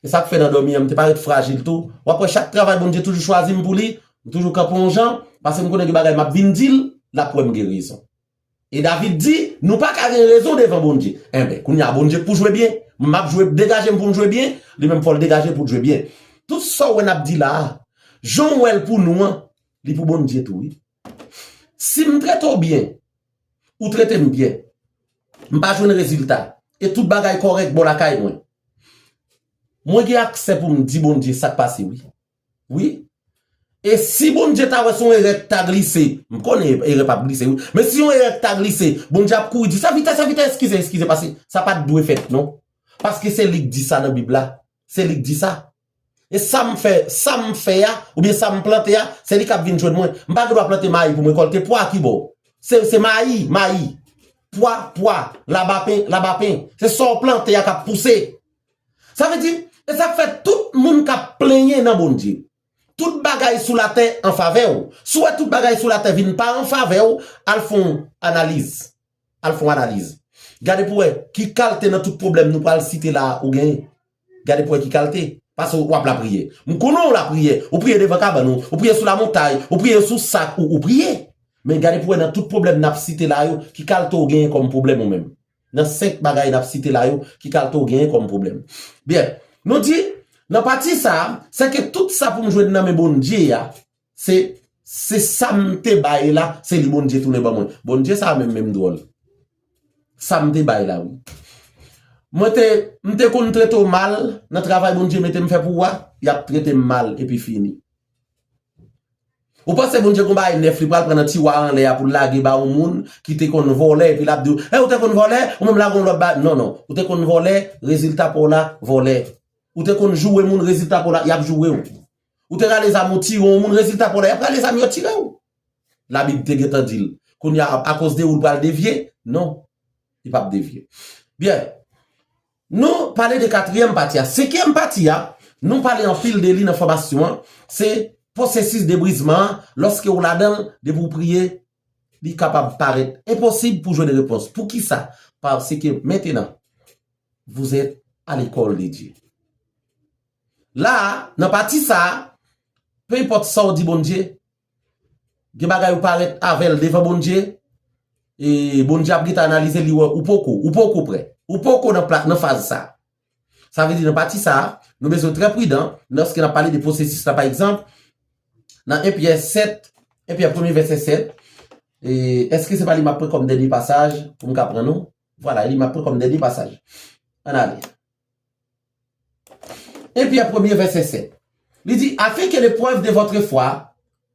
E sa k fè nan dòmi an, m te parèt frajil tou. W ap wè chak travay Bondye toujou chwazi m pou li, m toujou kanpe yon jan, paske m konnen gen bagay m ap vin di l, l ap wè m gen rezon. E David di, nou pa ka gen rezon devan Bondye. Enben, kounye a Bondye k pou jwe byen. M ap jwe, degaje m pou m jwe byen, li menm fò l degaje l pou l jwe byen. Tout sa w wè n ap di la a, jan w wè l pou nou an, li pou Bondye tou, wi. Si m trete w byen, ou trete m byen, m pa jwenn rezilta, e tout bagay kòrèk bò lakay mwen, mwen gen aksè pou m di Bondye sa k pase, wi. Wi. E si Bondye ta wè se yon erè k ta glise, m konnen erè p ap glise, wi. Men si yon erè k ta glise, Bondye ap kouri di, sa vitès, sa vitès, eskize, eskize, paske sa pa t dwe fèt, non. Paske se li k di sa nan Bib la. Se li k di sa. E sa m fè, sa m fè a, oubyen sa m plante a, se li k ap vin jwenn mwen. M pa gen dwa plante mayi pou m rekòlte pwa ki bò. Se, se mayi, mayi. Pwa, pwa. Labapen, labapen. Se sa w plante a k ap pouse. Sa vle di, e sa k fè tout moun k ap plenyen nan Bondye. Tout bagay sou latè an favè w. Si w wè tout bagay sou latè vin pa an favè w, al fè yon analiz. Al fè yon analiz. Gade pou wè ki kalte nan tout pwoblèm nou pral site la a ou genyen. Gade pou wè ki kalte. Paske w ap lapriyè. M konnen w lapriyè. Ou priye devan kabann ou. Ou priye sou lamontay. Ou priye sou sak ou, ou priye. Men gade pou wè nan tout pwoblèm n ap site la yo, ki kalte w genyen kòm pwoblèm ou menm. Nan senk bagay n ap site la yo, ki kalte w genyen kòm pwoblèm. Byen, nou di, nan pati sa a, se ke tout sa pou m jwenn nan men Bondye a, se, se sa m te bay la, se li Bondye tounen ban mwen. Bondye sa a menm, menm dwòl. Sa m te bay la, wi. Mwen te, m te konn trete w mal nan travay Bondye mete m fè pou ou a, y ap trete m mal epi fini. Ou panse Bondye gon bagay nèf li pral pran nan tiwa anlè a pou l lage ba yon moun ki te konn vòlè epi l ap di w, e ou te konn vòlè, ou menm lage yon lòt bagay. Non, non. Ou te konn vòlè, rezilta pa w la, vòlè. Ou te konn joure moun, rezilta pa w la, y ap joure w. Ou te rale zam ou tire yon moun, rezilta pa w la, y ap rale zam yo tire w. Labib te gentan di l. Kounye a, akoz de ou l pral devye? Non. Li p ap devye. Byen. Nou pale de katriyèm pati a. Senkyèm pati a, nou pale anpil de li nan fòmasyon an. Se pwosesis debrizman an. Lòske w ladan l, depi w priye, li kapab parèt enposib pou jwenn repons. Poukisa? Paske mentenan, vous êtes à l'école de Dieu. La a, nan pati sa a, pe enpòt sa w di Bondye, gen bagay ou parèt avè l devan Bondye, e Bondye ap gentan analize li wè ou poko, ou poko prè. Ou poko nan pla-, nan faz sa a. Sa vle di nan pati sa a, nou bezwen trè pridan lòske n ap pale de pwosesis la. Pa egzanp, nan en Pyè sèt, en Pyè premye vèsè sèt, e èske se pa li m ap pran kòm dènye pasaj pou m ka pran nou? Vwala, li m ap pran kòm dènye pasaj. Ann ale. En Pyè premye vèsè sèt. Li di, afin que l'épreuve de votre foi,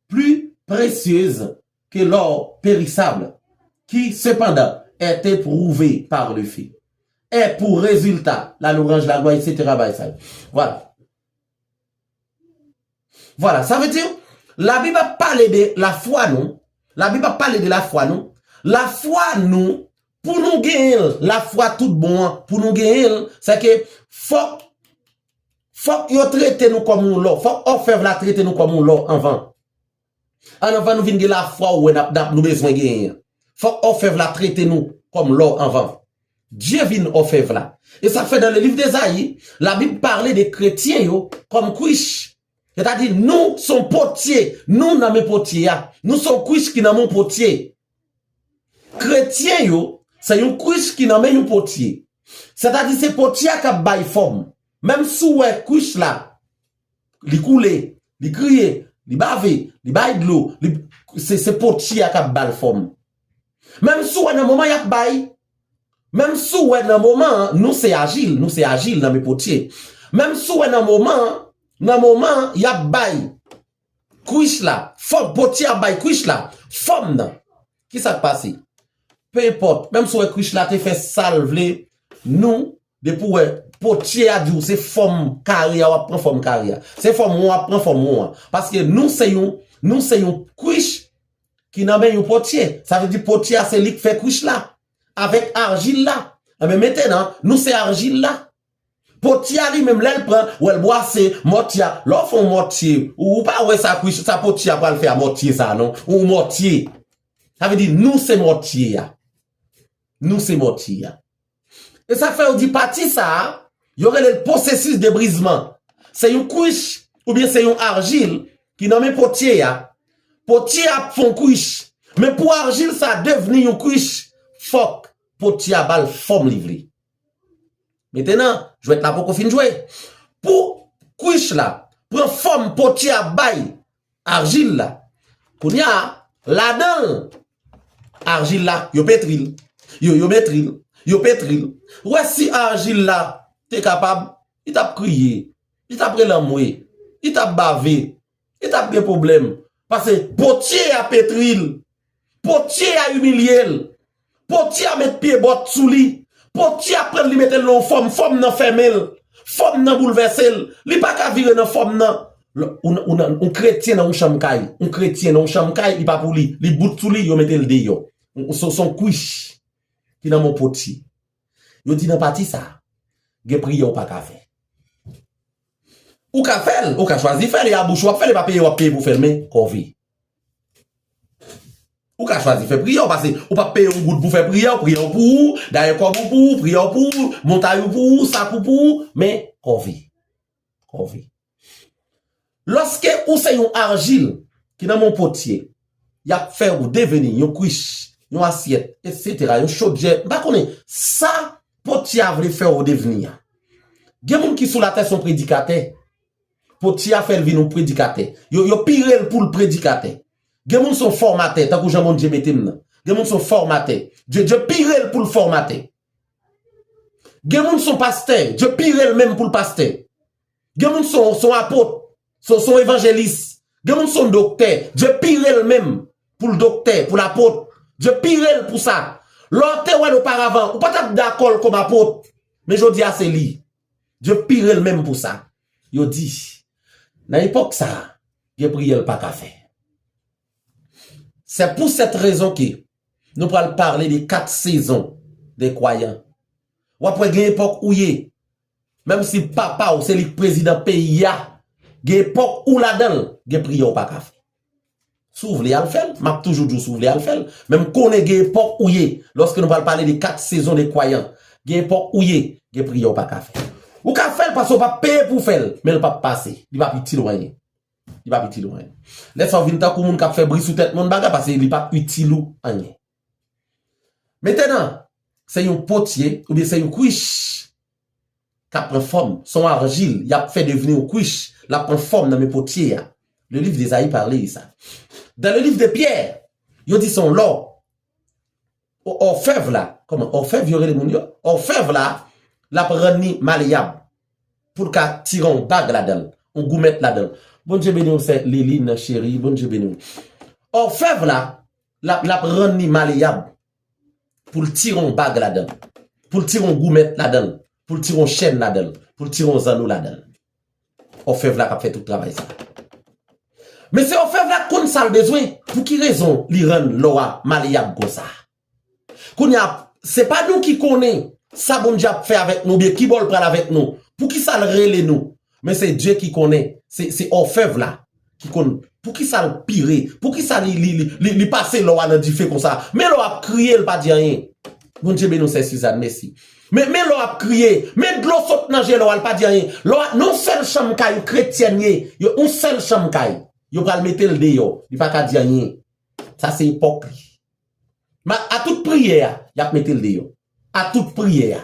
plus précieuse que l'or périssable, qui cependant est éprouvé par le feu, ait pour résultat la louange, la gloire, et cetera, bagay sa yo. Vwala. Vwala, sa vle di, Labib ap pale de lafwa nou. Labib ap pale de lafwa nou. Lafwa nou, pou nou genyen l, lafwa tout bon an, pou nou genyen l, se ke fòk, fòk yo trete nou kòm yon lò. Fòk òfèv la trete nou kòm yon lò anvan. An avan nou vin gen lafwa ou wè n ap, n ap, nou bezwen genyen an. Fòk òfèv la trete nou kòm lò anvan. Dye vin òfèv la. E sa k fè dans le livre d'Esaïe, Labib pale de kretyen yo kòm kwich. Sètadi, nou se yon potye, nou nan men potye a. Nou se yon kwich ki nan men yon potye. Kretyen yo, se yon kwich ki nan men yon potye. Sètadi, se potye a k ap bay fòm. Menm si w wè kwich la, li koule, li kriye, li bave, li bay dlo, li, se, se potye a k ap ba l fòm. Menm si w wè nan moman y ap bay, menm si w wè nan moman an, nou se ajil, nou se ajil nan men potye. Menm si w wè nan moman an, nan moman an, y ap bay kwich la, fòm, potye a ap bay kwich la, fòm nan. Kisa k pase? Pe enpòt, menm si w wè kwich la te fè sa l vle, nou, depi w wè potye a di w se fòm kare a, w ap pran fòm kare a. Se fòm won, w ap pran fòm won an. Paske nou se yon, nou se yon kwich ki nan men yon potye. Sa vle di potye a se li k fè kwich la. Avèk arjil la. Enben, mentenan, nou se arjil la. Potye a li menm, lè l pran, w wè l bwase, mòtye a. Lè w fè yon mòtye, ou, ou pa wè sa kwich, sa potye a pral fè a mòtye sa, non. Yon mòtye. Sa vle di, nou se mòtye a. Nou se mòtye a. E sa fè yo di pati sa a, yo rele l pwosesis de brizman. Se yon kwich, oubyen se yon arjil, ki nan men potye a. Potye a ap fè yon kwich. Men pou arjil sa a devni yon kwich, fòk potye a ba l fòm li vle. Mentenan, jwèt la poko fin jwe. Pou kwich la pran fòm potye a bay arjil la, kounye a, ladan l, arjil la, yo petri l. Yo, yo petri l. Yo petri l. Ou wè si arjil la te kapab, li t ap kriye, li t ap rele anmwe, li t ap bave, li t ap gen pwoblèm. Paske potye a petri l. Potye a imilye l. Potye a met pye bòt sou li. Potye a pran l, li mete l nan yon fòm, fòm nan fèmen l. Fòm nan boulvèse l. Li pa ka vire nan fòm nan. L-, ou, ou, ou kretyen nan yon chanm kay. Yon kretyen nan yon chanm kay, li pa pou li. Li bout sou li, yo mete l deyò. Se, se yon kwich ki nan men potye. Yo di nan pati sa a, gen priyè ou pa ka fè. Ou ka fè l, ou ka chwazi fè l, e a bouch ou w ap fè l, e pa peye w ap peye pou fè l, men kòve. Ou ka chwazi fè priyè w, paske ou p ap peye yon goud pou fè priyè w, priyè w pou ou, dayè kòb ou pou ou, priyè w pou ou, montay ou pou ou, sak ou pou ou, men kòve. Kòve. Lòske ou se yon arjil ki nan men yon potye, y ap fè ou deveni yon kwich, yon asyèt, etsetera, yon chodyè, m pa konnen sa potye a vle fè ou devni a. Gen moun ki sou latè se yon predikatè. Potye a fè l vin yon predikatè. Yo, yo pire l pou l predikatè. Gen moun se yon fòmatè, tankou jan Bondye mete m nan. Gen moun se yon fòmatè. Dye, Dye pire l pou l fòmatè. Gen moun se yon pastè, Dye pire l menm pou l pastè. Gen moun se yon, se yon apot, se, se yon evanjelis. Gen moun se yon doktè, Dye pire l menm pou l doktè, pou l apot. Dye pire l pou sa. Lè w te wè l oparavan, ou pa t ap dakò l kòm apot. Men jodi a se li. Dye pire l menm pou sa. Yo di, nan epòk sa a, gen priyè l pa ka fè. C'est pour cette raison que nou pral pale de kat sezon de kwayan. W ap wè gen epòk ou ye, menm si papa w se li k prezidan peyi a, gen epòk ou ladan l, gen priyè w pa ka fè. Si w vle al fè l, m ap toujou di w si w vle al fè l, men m konnen gen epòk ou ye, lòske nou pral pale de kat sezon de kwayan, gen epòk ou ye, gen priyè w pa ka fè. Ou ka fè l paske w p ap peye pou w fè l, men l p ap pase, li p ap itil w anyen. Li p ap itil ou anyen. Lè sa w vin tankou moun k ap fè bri sou tèt moun bagay, paske li p ap itil ou anyen. Mentenan, se yon potye, oubyen se yon kwich k ap pran fòm. Se yon arjil, y ap fè devni yon kwich, l ap pran fòm nan men potye a. Le livre d'Ésaïe parle de ça. Dans le livre de Pierre, yo di se yon lò. O-, òfèv la, kòman? Òfèv yo rele moun yo? Òfèv la, l ap rann li maleyab pou l ka tire yon bag ladan l, yon goumèt ladan l. Bondye beni w, sè Liline cheri, Bondye beni w. Òfèv la, l ap, l ap rann li maleyab pou l tire yon bag ladan l, pou l tire yon goumèt ladan l, pou l tire yon chèn ladan l, pou l tire yon zanno ladan l. Òfèv la k ap fè tout travay sa. Men se òfèv la k konn sa l bezwen. Pou ki rezon li rann lò a maleyab konsa? Kounye a, se pa nou ki konnen sa Bondye ap fè avèk nou, oubyen ki bò l pral avèk nou. Poukisa l rele nou? Men se Dye ki konnen. Se, se òfèv la ki konn. Poukisa l pire? Poukisa li, li, li, li, li pase lò a nan dife konsa? Men lò a ap kriye, l pa di anyen. Bondye beni w, sè Suzanne, mèsi. Men, men lò a ap kriye, men dlo sot nan je lò a, l pa di anyen. Lò a, nan yon sèl chanm kay, yon kretyèn ye, yo, yon sèl chanm kay, yo pral mete l deyò, li pa ka di anyen. Sa se epòk li. Ma-, a tout priyè a, y ap mete l deyò. A tout priyè a.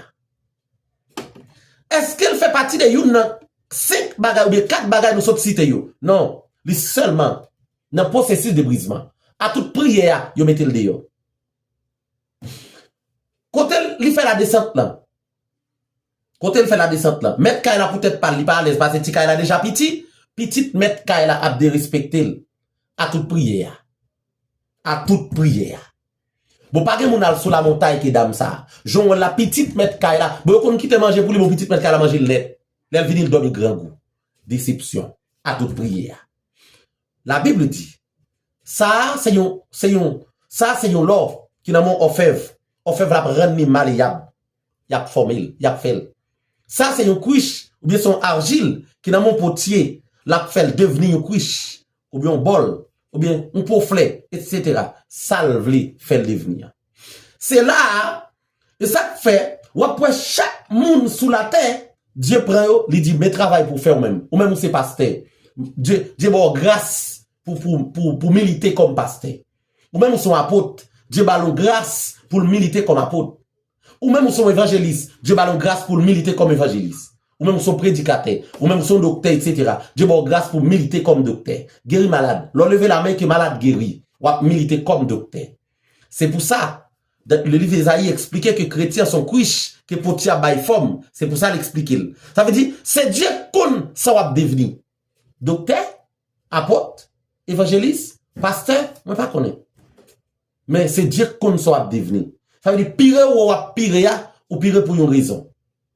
Èske l fè pati de youn nan senk bagay oubyen kat bagay nou sot site yo? Non, li sèlman nan pwosesis de brizman. A tout priyè a, yo mete l deyò. Kote l, li fè ladesant lan? Kote l fè ladesant lan? Mèt kay la poutèt pa l, li pa alèz, paske ti kay la deja piti, pitit mèt kay la ap derespekte l. A tout priyè a. A tout priyè a. Bon, pa gen moun al sou lamontay ke dam sa. Jan w wè l la, pitit mèt kay la. Bon, yo konn kite manje pou li, bon, pitit mèt kay la manje l nèt. Lè l vini, l dòmi grangou. Desepsyon. A tout priyè a. Labib di, sa a se yon, se yon, sa a se yon lò ki nan men yon òfèv. Òfèv la ap rann li maleyab. Y ap fòme l, y ap fè l. Sa se yon kwich, oubyen se yon arjil ki nan men yon potye, l ap fè l devni yon kwich, oubyen yon bòl, oubyen yon po flè, etsetera. Sa l vle fè l devni an. Se la a, e sa k fè, w ap wè chak moun sou latè, Dye pran yo, li di, men travay pou w fè ou menm. Ou menm ou se pastè. Dye, Dye ba w gras pou, pou, pou, pou milite kòm pastè. Ou menm ou se yon apot, Dye ba l yon gras pou l milite kòm apot. Ou menm ou se yon evanjelis, Dye ba l yon gras pou l milite kòm evanjelis. Ou menm ou se yon predikatè, ou menm ou se yon doktè, etsetera. Dye ba w gras pou w milite kòm doktè. Geri malad. Lè w leve lamen ke malad geri, w ap milite kòm doktè. Se pou sa, dan, le liv Ezayi eksplike ke kretyen se yon kwich, ke potye a bay fòm. Se pou sa l eksplike l. Sa vle di, se Dye k konn sa w ap devni. Doktè, apot, evanjelis, pastè, mwen pa konnen. Men se Dye k konn sa w ap devni. Sa vle di, pire w wè w ap pire a, ou pire pou yon rezon.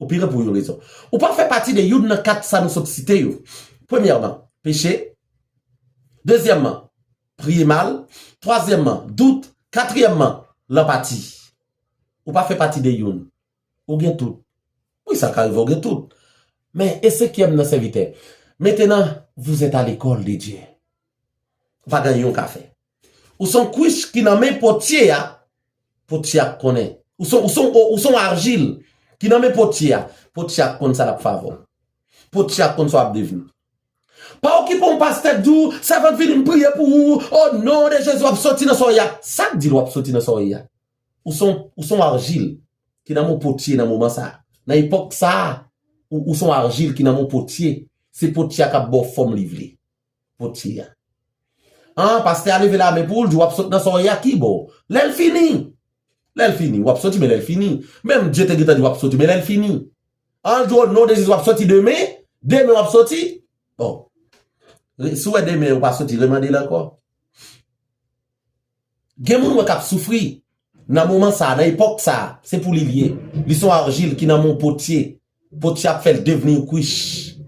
Ou pire pou yon rezon. Ou pa fè pati de youn nan kat sa nou sot site yo. Premyèman, peche. Dezyèmman, priye mal. Twazyèmman, dout. Katriyèmman, lanpati. Ou pa fè pati de youn. Ou gen tout. Wi, sa ka rive w gen tout. Men, e senkyèm nan sèvitè. Mentenan, vous êtes à l'école de Dieu. Ou pa gen anyen w ka fè. Ou se yon kwich ki nan men potye a, potye a konnen. Ou se, ou se, ou se yon arjil ki nan men potye a, potye a konn sa l ap fè avè w. Potye a konn sa w ap devni. Pa okipe yon pastè k di w, sèvant vini m priye pou ou, o non de Jezi w ap soti nan sa w ye a. Sa k di l w ap soti nan sa w ye a? Ou se yon, ou se yon arjil ki nan men yon potye nan moman sa a. Nan epòk sa a, ou, ou se yon arjil ki nan men yon potye. Se potye a k ap ba w fòm li vle. Potye a. An, pastè a leve lamen pou w, l di w ap sot nan sa w ye a, ki bò? Lè l fini. Lè l fini, w ap soti, men lè l fini. Menm Dye te gentan di w ap soti, men lè l fini. An, l di w, o non de Jezi, w ap soti demen, demen w ap soti. Bon. Re-, si w wè demen ou pa soti, remande l ankò. Gen moun wè k ap soufri. Nan moman sa, nan epòk sa, se pou li l ye. Li se yon arjil ki nan men yon potye. Potye ap fè l devni yon kwich.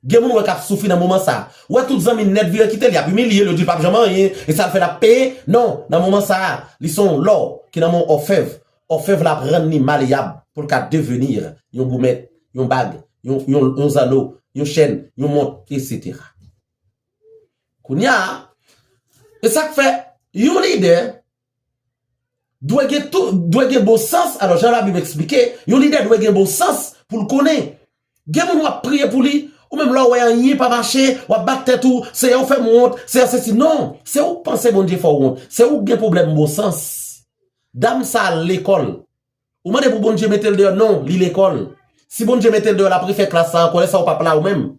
Gen moun wè k ap soufri nan moman sa. Ou wè tout zanmi l nèt vire kite l, y ap imilye l, yo di l p ap janm anyen, e sa l fè l ap peye. Non, nan moman sa, li se yon lò ki nan men yon òfèv. Òfèv la ap rann li maleyab pou l ka devni yon goumèt, yon bag, yon, yon, yon zanno, yon chèn, yon mont, etsetera. Kounye a, e sa k fè yon lidè dwe gen tou, dwe gen bon sans. Alò, jan Labib eksplike, yon lidè dwe gen bon sans pou l konnen. Gen moun w ap priye pou li, ou menm lè w wè anyen pa mache, w ap bat tèt ou, Seyè, ou fè m wont, Seyè, sesi. Non, se ou k panse Bondye fè w wont. Se ou k gen pwoblèm bon sans. Dam sa al lekòl. Ou mande pou Bondye mete l deyò, non, li lekòl. Si Bondye mete l deyò, l ap refè klas la ankò, lè sa a ou p ap la ou menm.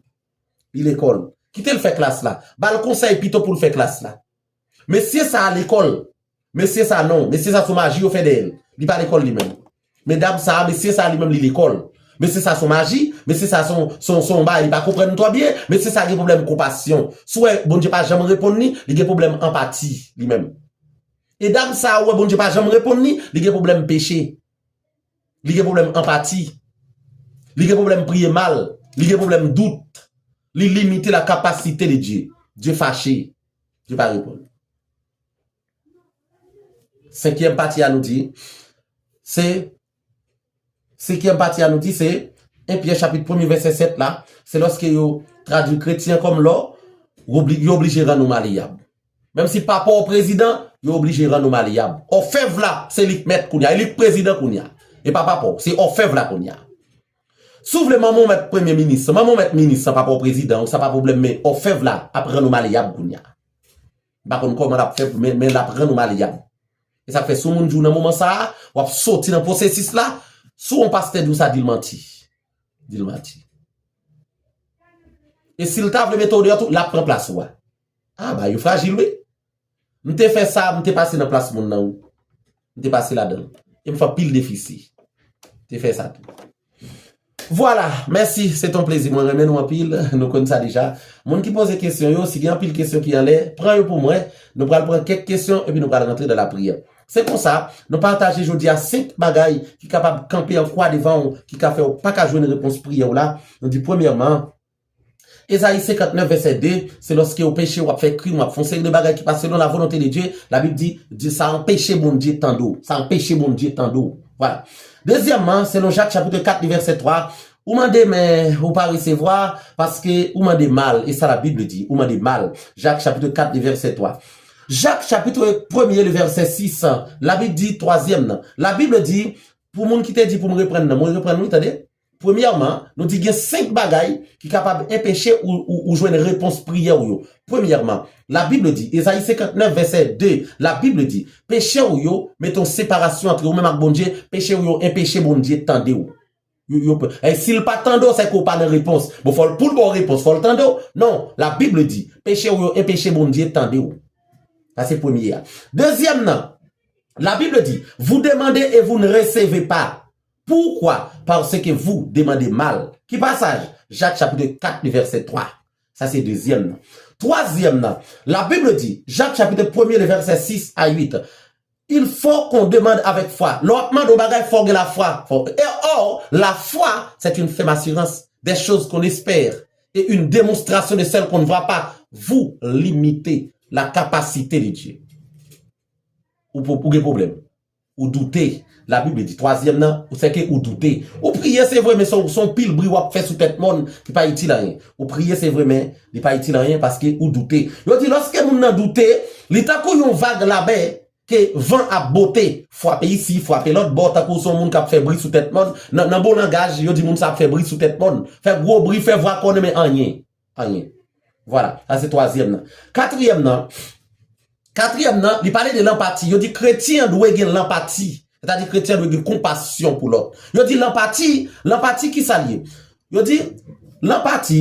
Li lekòl. Kite l fè klas la. Ba l konsèy pito pou l fè klas la. Mesye sa a lekòl. Mesye sa a non. Mesye sa a se yon maji yo fè dèyè l. Li pa lekòl li menm. Men dam sa a, mesye sa a li menm li lekòl. Mesye sa a se yon maji, mesye sa a se yon, se yon, se yon bagay li pa konprann twò byen, mesye sa a gen pwoblèm konpasyon. Si w wè Bondye pa janm reponn li, li gen pwoblèm anpati li menm. E dam sa a, ou wè Bondye pa janm reponn li, li gen pwoblèm peche. Li gen pwoblèm anpati. Li gen pwoblèm priye mal. Li gen pwoblèm dout. Li limite la capacité de Dieu. Dye fache. Dye pa reponn. Senkyèm pati a nou di, se, senkyèm pati a nou di, se en Pyè chapit premye vèsè sèt la, se lòske yo tradui kretyen kòm lò, yo obli-, yo oblije rann ou maleyab. Menm si papa w prezidan, yo oblije rann ou maleyab. Òfèv la, se li k mèt kounye a, e li k prezidan kounye a. E pa papa w, se òfèv la kounye a. Si w vle manman w mèt premye minis, manman w mèt minis, san papa w prezidan, ou sa pa pwoblèm, men òfèv la ap rann ou maleyab kounye a. M pa konn kòman l ap fè, men, men l ap rann ou maleyab. E sa k fè si yon moun di w nan moman sa a, w ap soti nan pwosesis la, si yon pastè di w sa, di l manti. Di l manti. E si l ta vle mete w deyò tou, l ap pran plas ou a. A, bagay yo frajil, wi. M te fè sa, m te pase nan plas moun nan, wi. M te pase ladan l. E m fè anpil defisi. M te fè sa tou. Vwala, mèsi, se t on plezi. Mwen renmen nou anpil, nou konn sa deja. Moun ki poze kesyon yo, si gen anpil kesyon ki anlè, pran yo pou mwen. Nou pral pran kèk kesyon, epi nou pral rantre dan lapriyè. Se konsa, nou pataje jodi a senk bagay ki kapab kanpe an kwa devan w, ki ka fè w pa ka jwenn repons priyè w la. Nou di premyèman, Ezayi senkantnèf vèsè de, se lòske w peche, w ap fè krim, w ap fè yon seri de bagay ki pa selon la volonté de Dieu, Labib di, di sa anpeche Bondye tande w. Sa anpeche Bondye tande w. Vwala. Dezyèmman, selon Jak chapit kat, vèsè twa, ou mande, men ou pa resevwa, paske ou mande mal. E sa Labib di, ou mande mal. Jak chapit kat, vèsè twa. Jak chapit premye, vèsè sis, Labib di, twazyèm nan. Labib di, pou moun ki te di pou m reprann nan, mwen reprann wi, tande. Premyèman, nou di gen senk bagay ki kapab enpeche ou, ou, ou jwenn repons priyè w yo. Premyèman, Labib di, Ezayi senkantnèf, vèsè de, Labib di, peche w yo mete yon separasyon ant ou menm ak Bondye, peche w yo enpeche Bondye tande w. Yo, yo, e si l pa tande w, se ke w pa nan repons. Bon, fò l, pou l ba w repons, fò l tande w. Non, Labib di, peche w yo enpeche Bondye tande w. Sa se premye a. Dezyèm nan, Labib di, vous demandez et vous ne recevez pas. Pourquoi? Parce que vous demandez mal. Ki pasaj? Jak chapit kat, vèsè twa. Sa se dezyèm nan. Twazyèm nan, Labib di, Jak chapit premye, vèsè sis a uit, il faut qu'on demande avec foi. Lè w ap mande yon bagay, fò w gen lafwa. Fò, et or, la foi, c'est une ferme assurance des choses qu'on espère et une démonstration de celles qu'on ne voit pas. Vous limitez la capacité de Dieu. Ou, ou gen pwoblèm. Ou doute. Labib di, twazyèm nan, se ke ou doute. Ou priye, se vre, men se yon, se yon pil bri w ap fè sou tèt mòn ki pa itil anyen. Ou priye, se vre, men li pa itil anyen paske ou doute. Yo di, lòske moun nan doute, li tankou yon vag lamè ke van ap bote, frape isi, frape lòt bò, tankou se yon moun k ap fè bri sou tèt mòn. Nan, nan bon langaj, yo di moun sa ap fè bri sou tèt mòn. Fè gwo bri, fè vwa kònen, men anyen. Anyen. Vwala, sa se twazyèm nan. Katriyèm nan, katriyèm nan, li pale de lanpati. Yo di kretyen an dwe gen lanpati. Sètadi kretyen an dwe gen konpasyon pou lòt. Yo di lanpati, lanpati ki sa l ye? Yo di lanpati,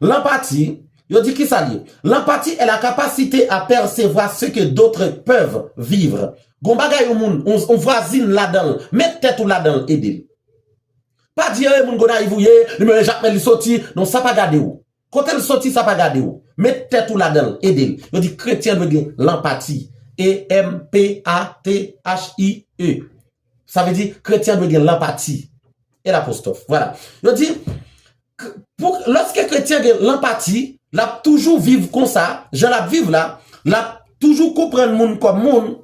lanpati, yo di ki sa l ye? Lanpati est la capacité à percevoir ce que d'autres peuvent vivre. Gon bagay yon moun, yon, yon vwazin ladan l, met tèt ou ladan l, ede l. Pa di, e moun Gonayiv ou ye, li menm Jakmèl li soti. Non, sa pa gade w. Kote l soti, sa pa gade w. Met tèt ou ladan l, ede l. Yo di kretyen dwe gen lanpati. E M P A T H I E. Sa vle di, kretyen dwe gen lanpati. E lapostwòf. Vwala. Yo di, k-, pou, lòske kretyen gen lanpati, l ap toujou viv konsa, jan l ap viv la, l ap toujou konprann moun kòm moun,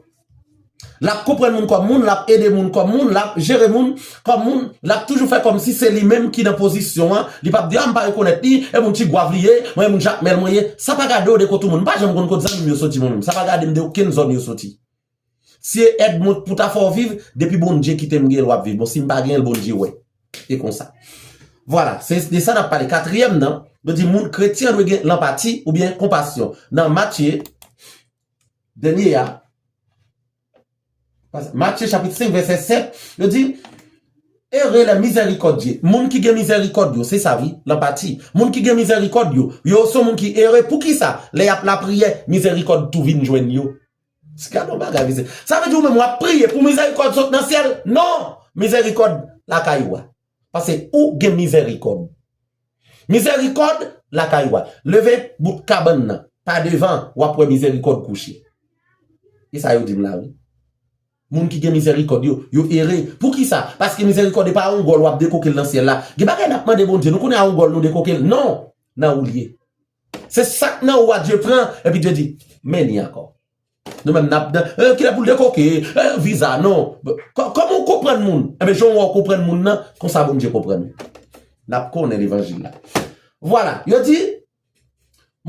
l ap konprann moun kòm moun, l ap ede moun kòm moun, l ap jere moun kòm moun, l ap toujou fè kòmsi se li menm ki nan pozisyon an, li p ap di, a, m pa rekonèt li, e moun Tigwav li ye, mwen e moun Jakmèl mwen ye. Sa pa gade w de kote w moun. M pa janm konn kote zanmi m yo soti mwen menm. Sa pa gade m de okenn zòn yo soti. Si e èd mwen pou ta fè w viv, depi Bondye kite m gen l, w ap viv. Bon, si m pa gen l, Bondye wè. E konsa. Vwala, se de sa n ap pale. Katriyèm nan, yo di moun kretyen dwe gen lanpati oubyen konpasyon. Nan Matye, dènye a, Matye chapit senk, vèsè sèt, yo di, ere lè mizèrikòdye. Moun ki gen mizèrikòd yo, se sa wi, lanpati. Moun ki gen mizèrikòd yo, yo se moun ki ere. Poukisa? Lè y ap lapriyè, mizèrikòd tou vin jwenn yo. Gade yon bagay, mesye. Sa vle di ou menm w ap priye pou mizèrikòd sot nan syèl? Non! Mizèrikòd lakay ou a. Paske ou gen mizèrikòd. Mizèrikòd lakay ou a. Leve bout kabann nan. Pa devan, w ap wè mizèrikòd kouche. E sa yo di m la, wi. Moun ki gen mizèrikòd yo, yo ere. Poukisa? Paske mizèrikòd e pa a yon gòl w ap dekoke l nan syèl la. Gen bagay n ap mande Bondye, nou konnen a yon gòl nou dekoke l. Non! Nan ou l ye. Se sa k nan ou a Dye pran, epi Dye di, men li ankò. Nou menm n ap, e, kilè pou l dekoke, e, viza, non. Kò-, kòman w konprann moun? Enben, jan w wè w konprann moun nan, konsa Bondye konprann ou. N ap konnen levanjil la. Vwala, yo di,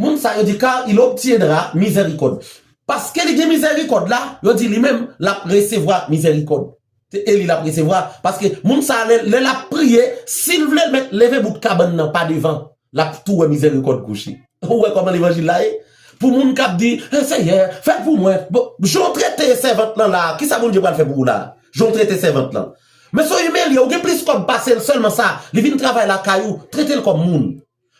moun sa yo di, car il obtiendra miséricorde. Paske li gen mizèrikòd la, yo di li menm, l ap resevwa mizèrikòd. Se Eli l ap resevwa. Paske moun sa a, lè, lè l ap priye, si l vle l mèt leve bout kabann nan pa devan, l ap tou wè mizèrikòd kouche. Ou wè kòman levanjil la ye? Pou moun k ap di, e Seyè, fè l pou mwen. Bon, jan w trete sèvant lan la, kisa Bondye pral fè pou ou la? Jan w trete sèvant lan. Men se yon imilye, ou gen plis kòb pase l sèlman sa, li vin travay lakay ou, trete l kòm moun.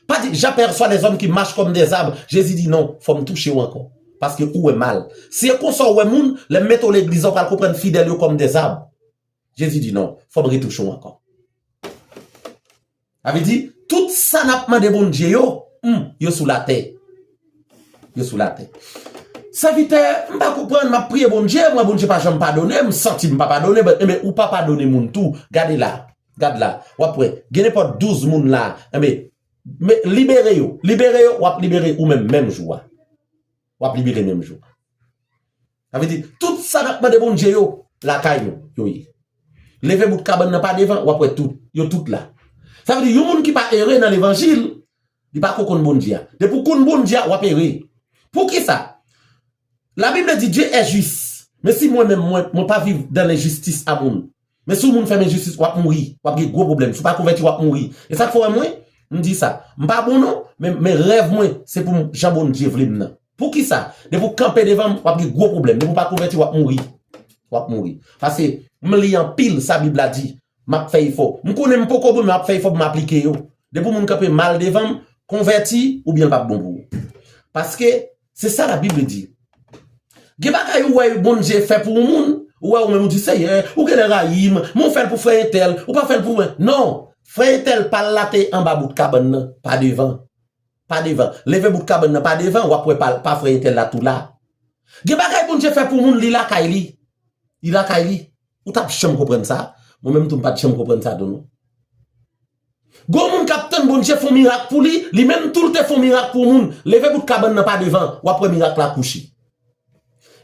Pa di, j'aperçois les hommes qui marchent comme des arbres. Jezi di non, fò m touche w ankò. Paske ou wè mal. Si e konsa w wè moun, lè m mete w legliz la, w pral konprann fidèl yo kòm des arbres. Jezi di non, fò m retouche w ankò. Sa vle di, tout sa n ap mande Bondye yo, hmm, yo sou latè. Yo sou latè. Sèvitè, m pa konprann, m ap priye Bondye, mwen Bondye pa janm padone, m santi m pa padone, enben ou pa padone moun tou. Gade la, gad la, w ap wè, gen nenpòt douz moun la, enben, men libere yo, libere yo, w ap libere ou menm, menm jou a. W ap libere menm jou a. Sa vle di, tout sa n ap mande Bondye yo, lakay nou, yo ye. Leve bout kabann nan pa devan, w ap wè tout, yo tout la. Sa vle di, yon moun ki pa ere nan levanjil, li pa ko konn Bondye a. Depi w konn Bondye a, w ap ere. Poukisa? Labib di, Dieu est juste. Men si mwen menm, mwen, mwen pa viv dan lenjistis a moun. Men si yon moun fè m enjistis, w ap mouri. W ap gen gwo pwoblèm. Si w pa konvèti, w ap mouri. E sa k fè w wè mwen, m di sa. M pa bon non, men, men rèv mwen, se pou m, jan Bondye vle m nan. Poukisa? Depi w kanpe devan m, w ap gen gwo pwoblèm. Depi w pa konvèti, w ap mouri. W ap mouri. Paske m li anpil sa Bib la di. M ap fè efò. M konnen m poko bon, men m ap fè efò pou m aplike yo. Depi yon moun kanpe mal devan m, konvèti, oubyen l p ap bon pou ou. Paske se sa Labib di. Gen bagay ou wè Bondye fè pou yon moun, ou wè ou menm ou di, Seyè, ou genlè rayi m, men ou fè l pou frè entèl, ou pa fè l pou mwen. Non, frè entèl pa l la te anba bout kabann nan, pa devan. Pa devan. Leve bout kabann nan pa devan, w ap wè pa, pa frè entèl la tou la. Gen bagay Bondye fè pou moun, li lakay li. Li lakay li. Ou t ap janm konprann sa? Mwen menm tou m pa t janm konprann sa tou non. Gon moun k ap tann Bondye fè yon mirak pou li, li menm tou l te fè yon mirak pou moun. Leve bout kabann nan pa devan, w ap wè mirak la kouche.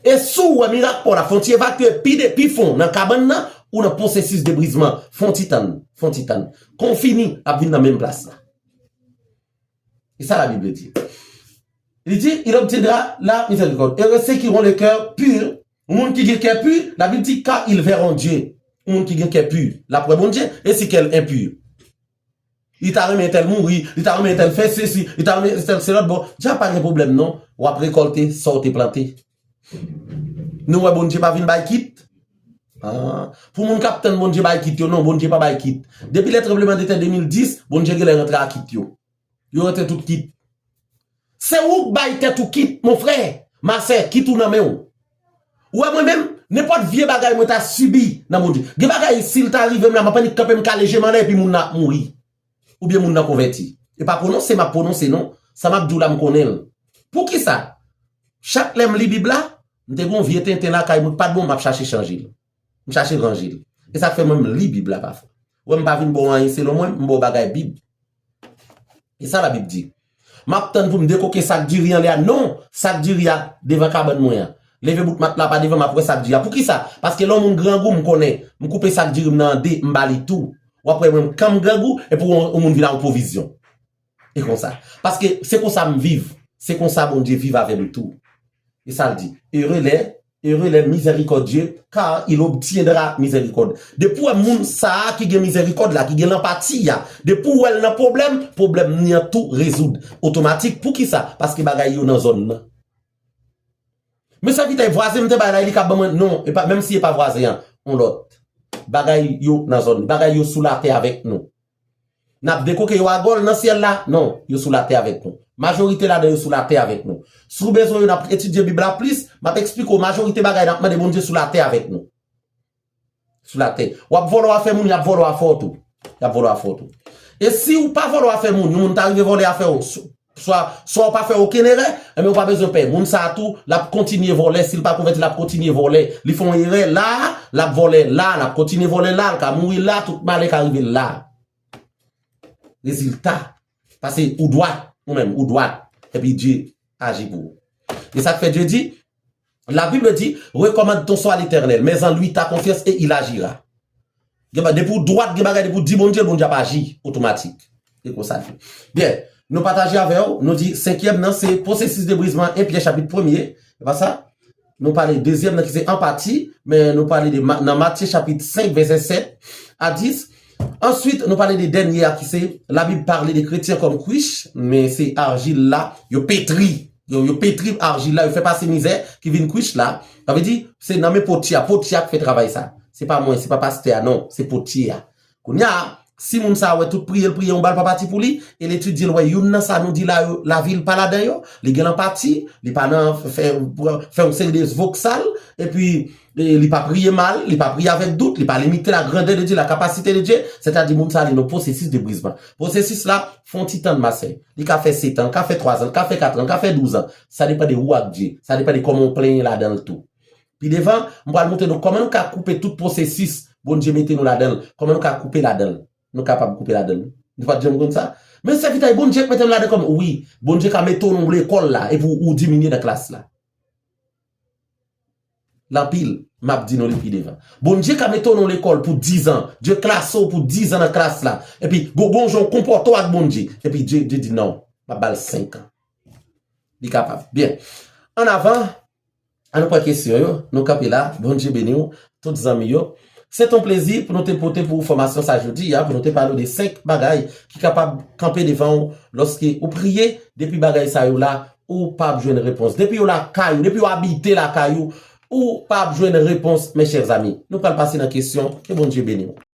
E si w wè mirak pa w la fè yon ti evakye pi de, pi fon nan kabann nan, ou nan pwosesis debrizman. Fè yon ti tann, fè yon ti tann. Kon w fini, l ap vin nan menm plas la. E sa Labib di. Li di, il obtiendra la miséricorde. Heureux ceux qui ont le cœur pur. Moun ki gen kè pi, Labib di, car ils verront Dieu. Moun ki gen kè pi, l ap wè Bondye. E si kè l enpi? Li ta renmen entèl mouri, li ta renmen entèl fè sesi, li ta renmen entèl se lòt bò. Dja pa gen pwoblèm non. W ap rekòlte sa w te plante. Nou wè Bondye pa vin bay kit? Ah. Pou moun k ap tann Bondye bay kit yo, non, Bondye pa bay kit. Depi lè tranblemanntè de mil dis, Bondye genlè rantre ak kit yo. Yo rantre tout kit. Se ou k bay tèt ou kit, mon frè, ma sè, kit ou nan men w. Ou wè mwen menm, nenpòt vye bagay mwen ta sibi nan Bondye. Gen bagay, si l ta rive m la, m ap annik kanpe m kale je m anlè epi moun nan ap mouri. Oubyen moun nan konvèti. E pa pwononse m ap pwononse non. Sa m ap di w la m konnen l. Poukisa? Chak lè m li Bib la, m te gen yon vye tenten lakay mwen k pa t bon, m ap chache chanje l. M chache ranje l. E sa k fè mwen m li Bib la pafwa. Ou wè m pa vin ba w anyen selon mwen, m ba w bagay Bib. E sa Labib di. M ap tann pou m dekoke sak diri anlè a. Non, sak diri a devan kabann mwen an. Leve bout matla pa devan, m ap wè sak diri a. Poukisa? Paske lè yon moun grangou, m konnen. M koupe sak diri m nan an de, m ba li tou. W ap wè mwen, kan m grangou, epi yon, yon moun vin ak yon pwovizyon. E konsa. Paske se konsa m viv. Se konsa Bondye viv avè m tou. E sa l di, heureux les, heureux les miséricordieux, car il obtiendra miséricorde. Depi w wè moun sa a ki gen mizèrikòd la, ki gen lanpati a, depi w wè l nan pwoblèm, pwoblèm li an tou rezoud. Otomatik. Poukisa? Paske bagay yo nan zòn nan. Men sèvitè, vwazen m te bay la, li ka ban mwen, non, e pa, menm si e pa vwazen an, yon lòt. Bagay yo nan zòn, bagay yo sou latè avèk nou. N ap dekoke yo agòl nan syèl la? Non, yo sou latè avèk nou. Majorite ladan yo sou latè avèk nou. Si w bezwen yo, n ap etidye Bib la plis, m ap eksplike w majorite bagay n ap mande Bondye sou latè avèk nou. Sou latè. W ap vòlò afè moun, y ap vòlò afè w tou. Y ap vòlò afè w tou. E si w pa vòlò afè moun, yon moun ta rive vòlè afè w, swa, swa w pa fè okenn erè, enben ou pa bezwen pè. Moun sa a tou, l ap kontinye vòlè. Si l pa konvèti, l ap kontinye vòlè. Li fè yon erè la, l ap vòlè la, l ap kontinye vòlè la, l ka mouri la, tout malè ka rive l la. Rezilta. Paske ou dwat, ou menm, ou dwat. Epi Dye aji pou ou. E sa k fè Dye di, la Bible dit, recommande ton sort à l'Éternel, mets en lui ta confiance et il agira. Gen ba-, depi ou dwat, gen bagay, depi ou di Bondye, Bondye ap aji otomatik. E konsa l ye. Byen, nou pataje avè w, nou di senkyèm nan se pwosesis debrizman, en Pyè chapit premye, e pa sa? Nou pale dezyèm nan ki se anpati, men nou pale de Ma-, nan Matye chapit senk, vèsè sèt a dis. Answit, nou pale de dènye a ki se, Labib pale de kretyen kòm kwich, men se arjil la, yo petri. Yo, yo petri arjil la, yo fè pase mizè ki vin kwich la. Sa vle di, se nan men potye a, potye a k fè travay sa. Se pa mwen, se pa pastè a, non, se potye a. Kounye a, Si moun sa a wè tout priyè l priye, yon bal pa pati pou li, e l etidye l wè youn nan sa nou di la yo, lavi l pa ladan yo, li gen lanpati, li pa nan fè, fè yon seri de voksal, epi e li pa priye mal, li pa priye avèk dout, li pa limite la grandeur de Dieu, la capacité de Dieu, sètadi moun sa li nan pwosesis de brizman. Pwosesis la, fè yon ti tan, ma sè. Li ka fè sèt an, li ka fè twa zan, li ka fè kat an, li ka fè douz an. Sa depann de ou ak Dye. Sa depann de kòman w plenyen ladan l tou. Pi devan, m pral montre nou kòman nou ka koupe tout pwosesis Bondye mete nou ladan l. Kòman nou ka koupe ladan l. Nou kapab koupe ladan l. Nou pa t janm konn sa? Men sèvitè, Bondye k mete m ladan kòman? Wi, Bondye ka mete w nan lekòl la, epi ou, ou diminye nan klas la. L anpil, m ap di nou li pi devan. Bondye ka mete w nan lekòl pou diz an. Dye klase w pou diz an nan klas la. Epi, gon, gon jan w konpòte w ak Bondye. Epi, Dye, Dye di non, m ap ba l senk an. Li kapab. Byen. An avan, an nou pran kesyon yo. Nou kanpe la. Bondye beni w. Tout zanmi yo. Se t on plezi pou nou te pote pou ou fòmasyon sa jodi a, pou nou te pale w de senk bagay ki kapab kanpe devan w lòske ou priye, depi bagay sa yo la, ou p ap jwenn repons. Depi yo lakay ou, depi yo abite lakay ou, ou p ap jwenn repons, mes chers amis. Nou pral pase nan kesyon, ke Bondye beni w.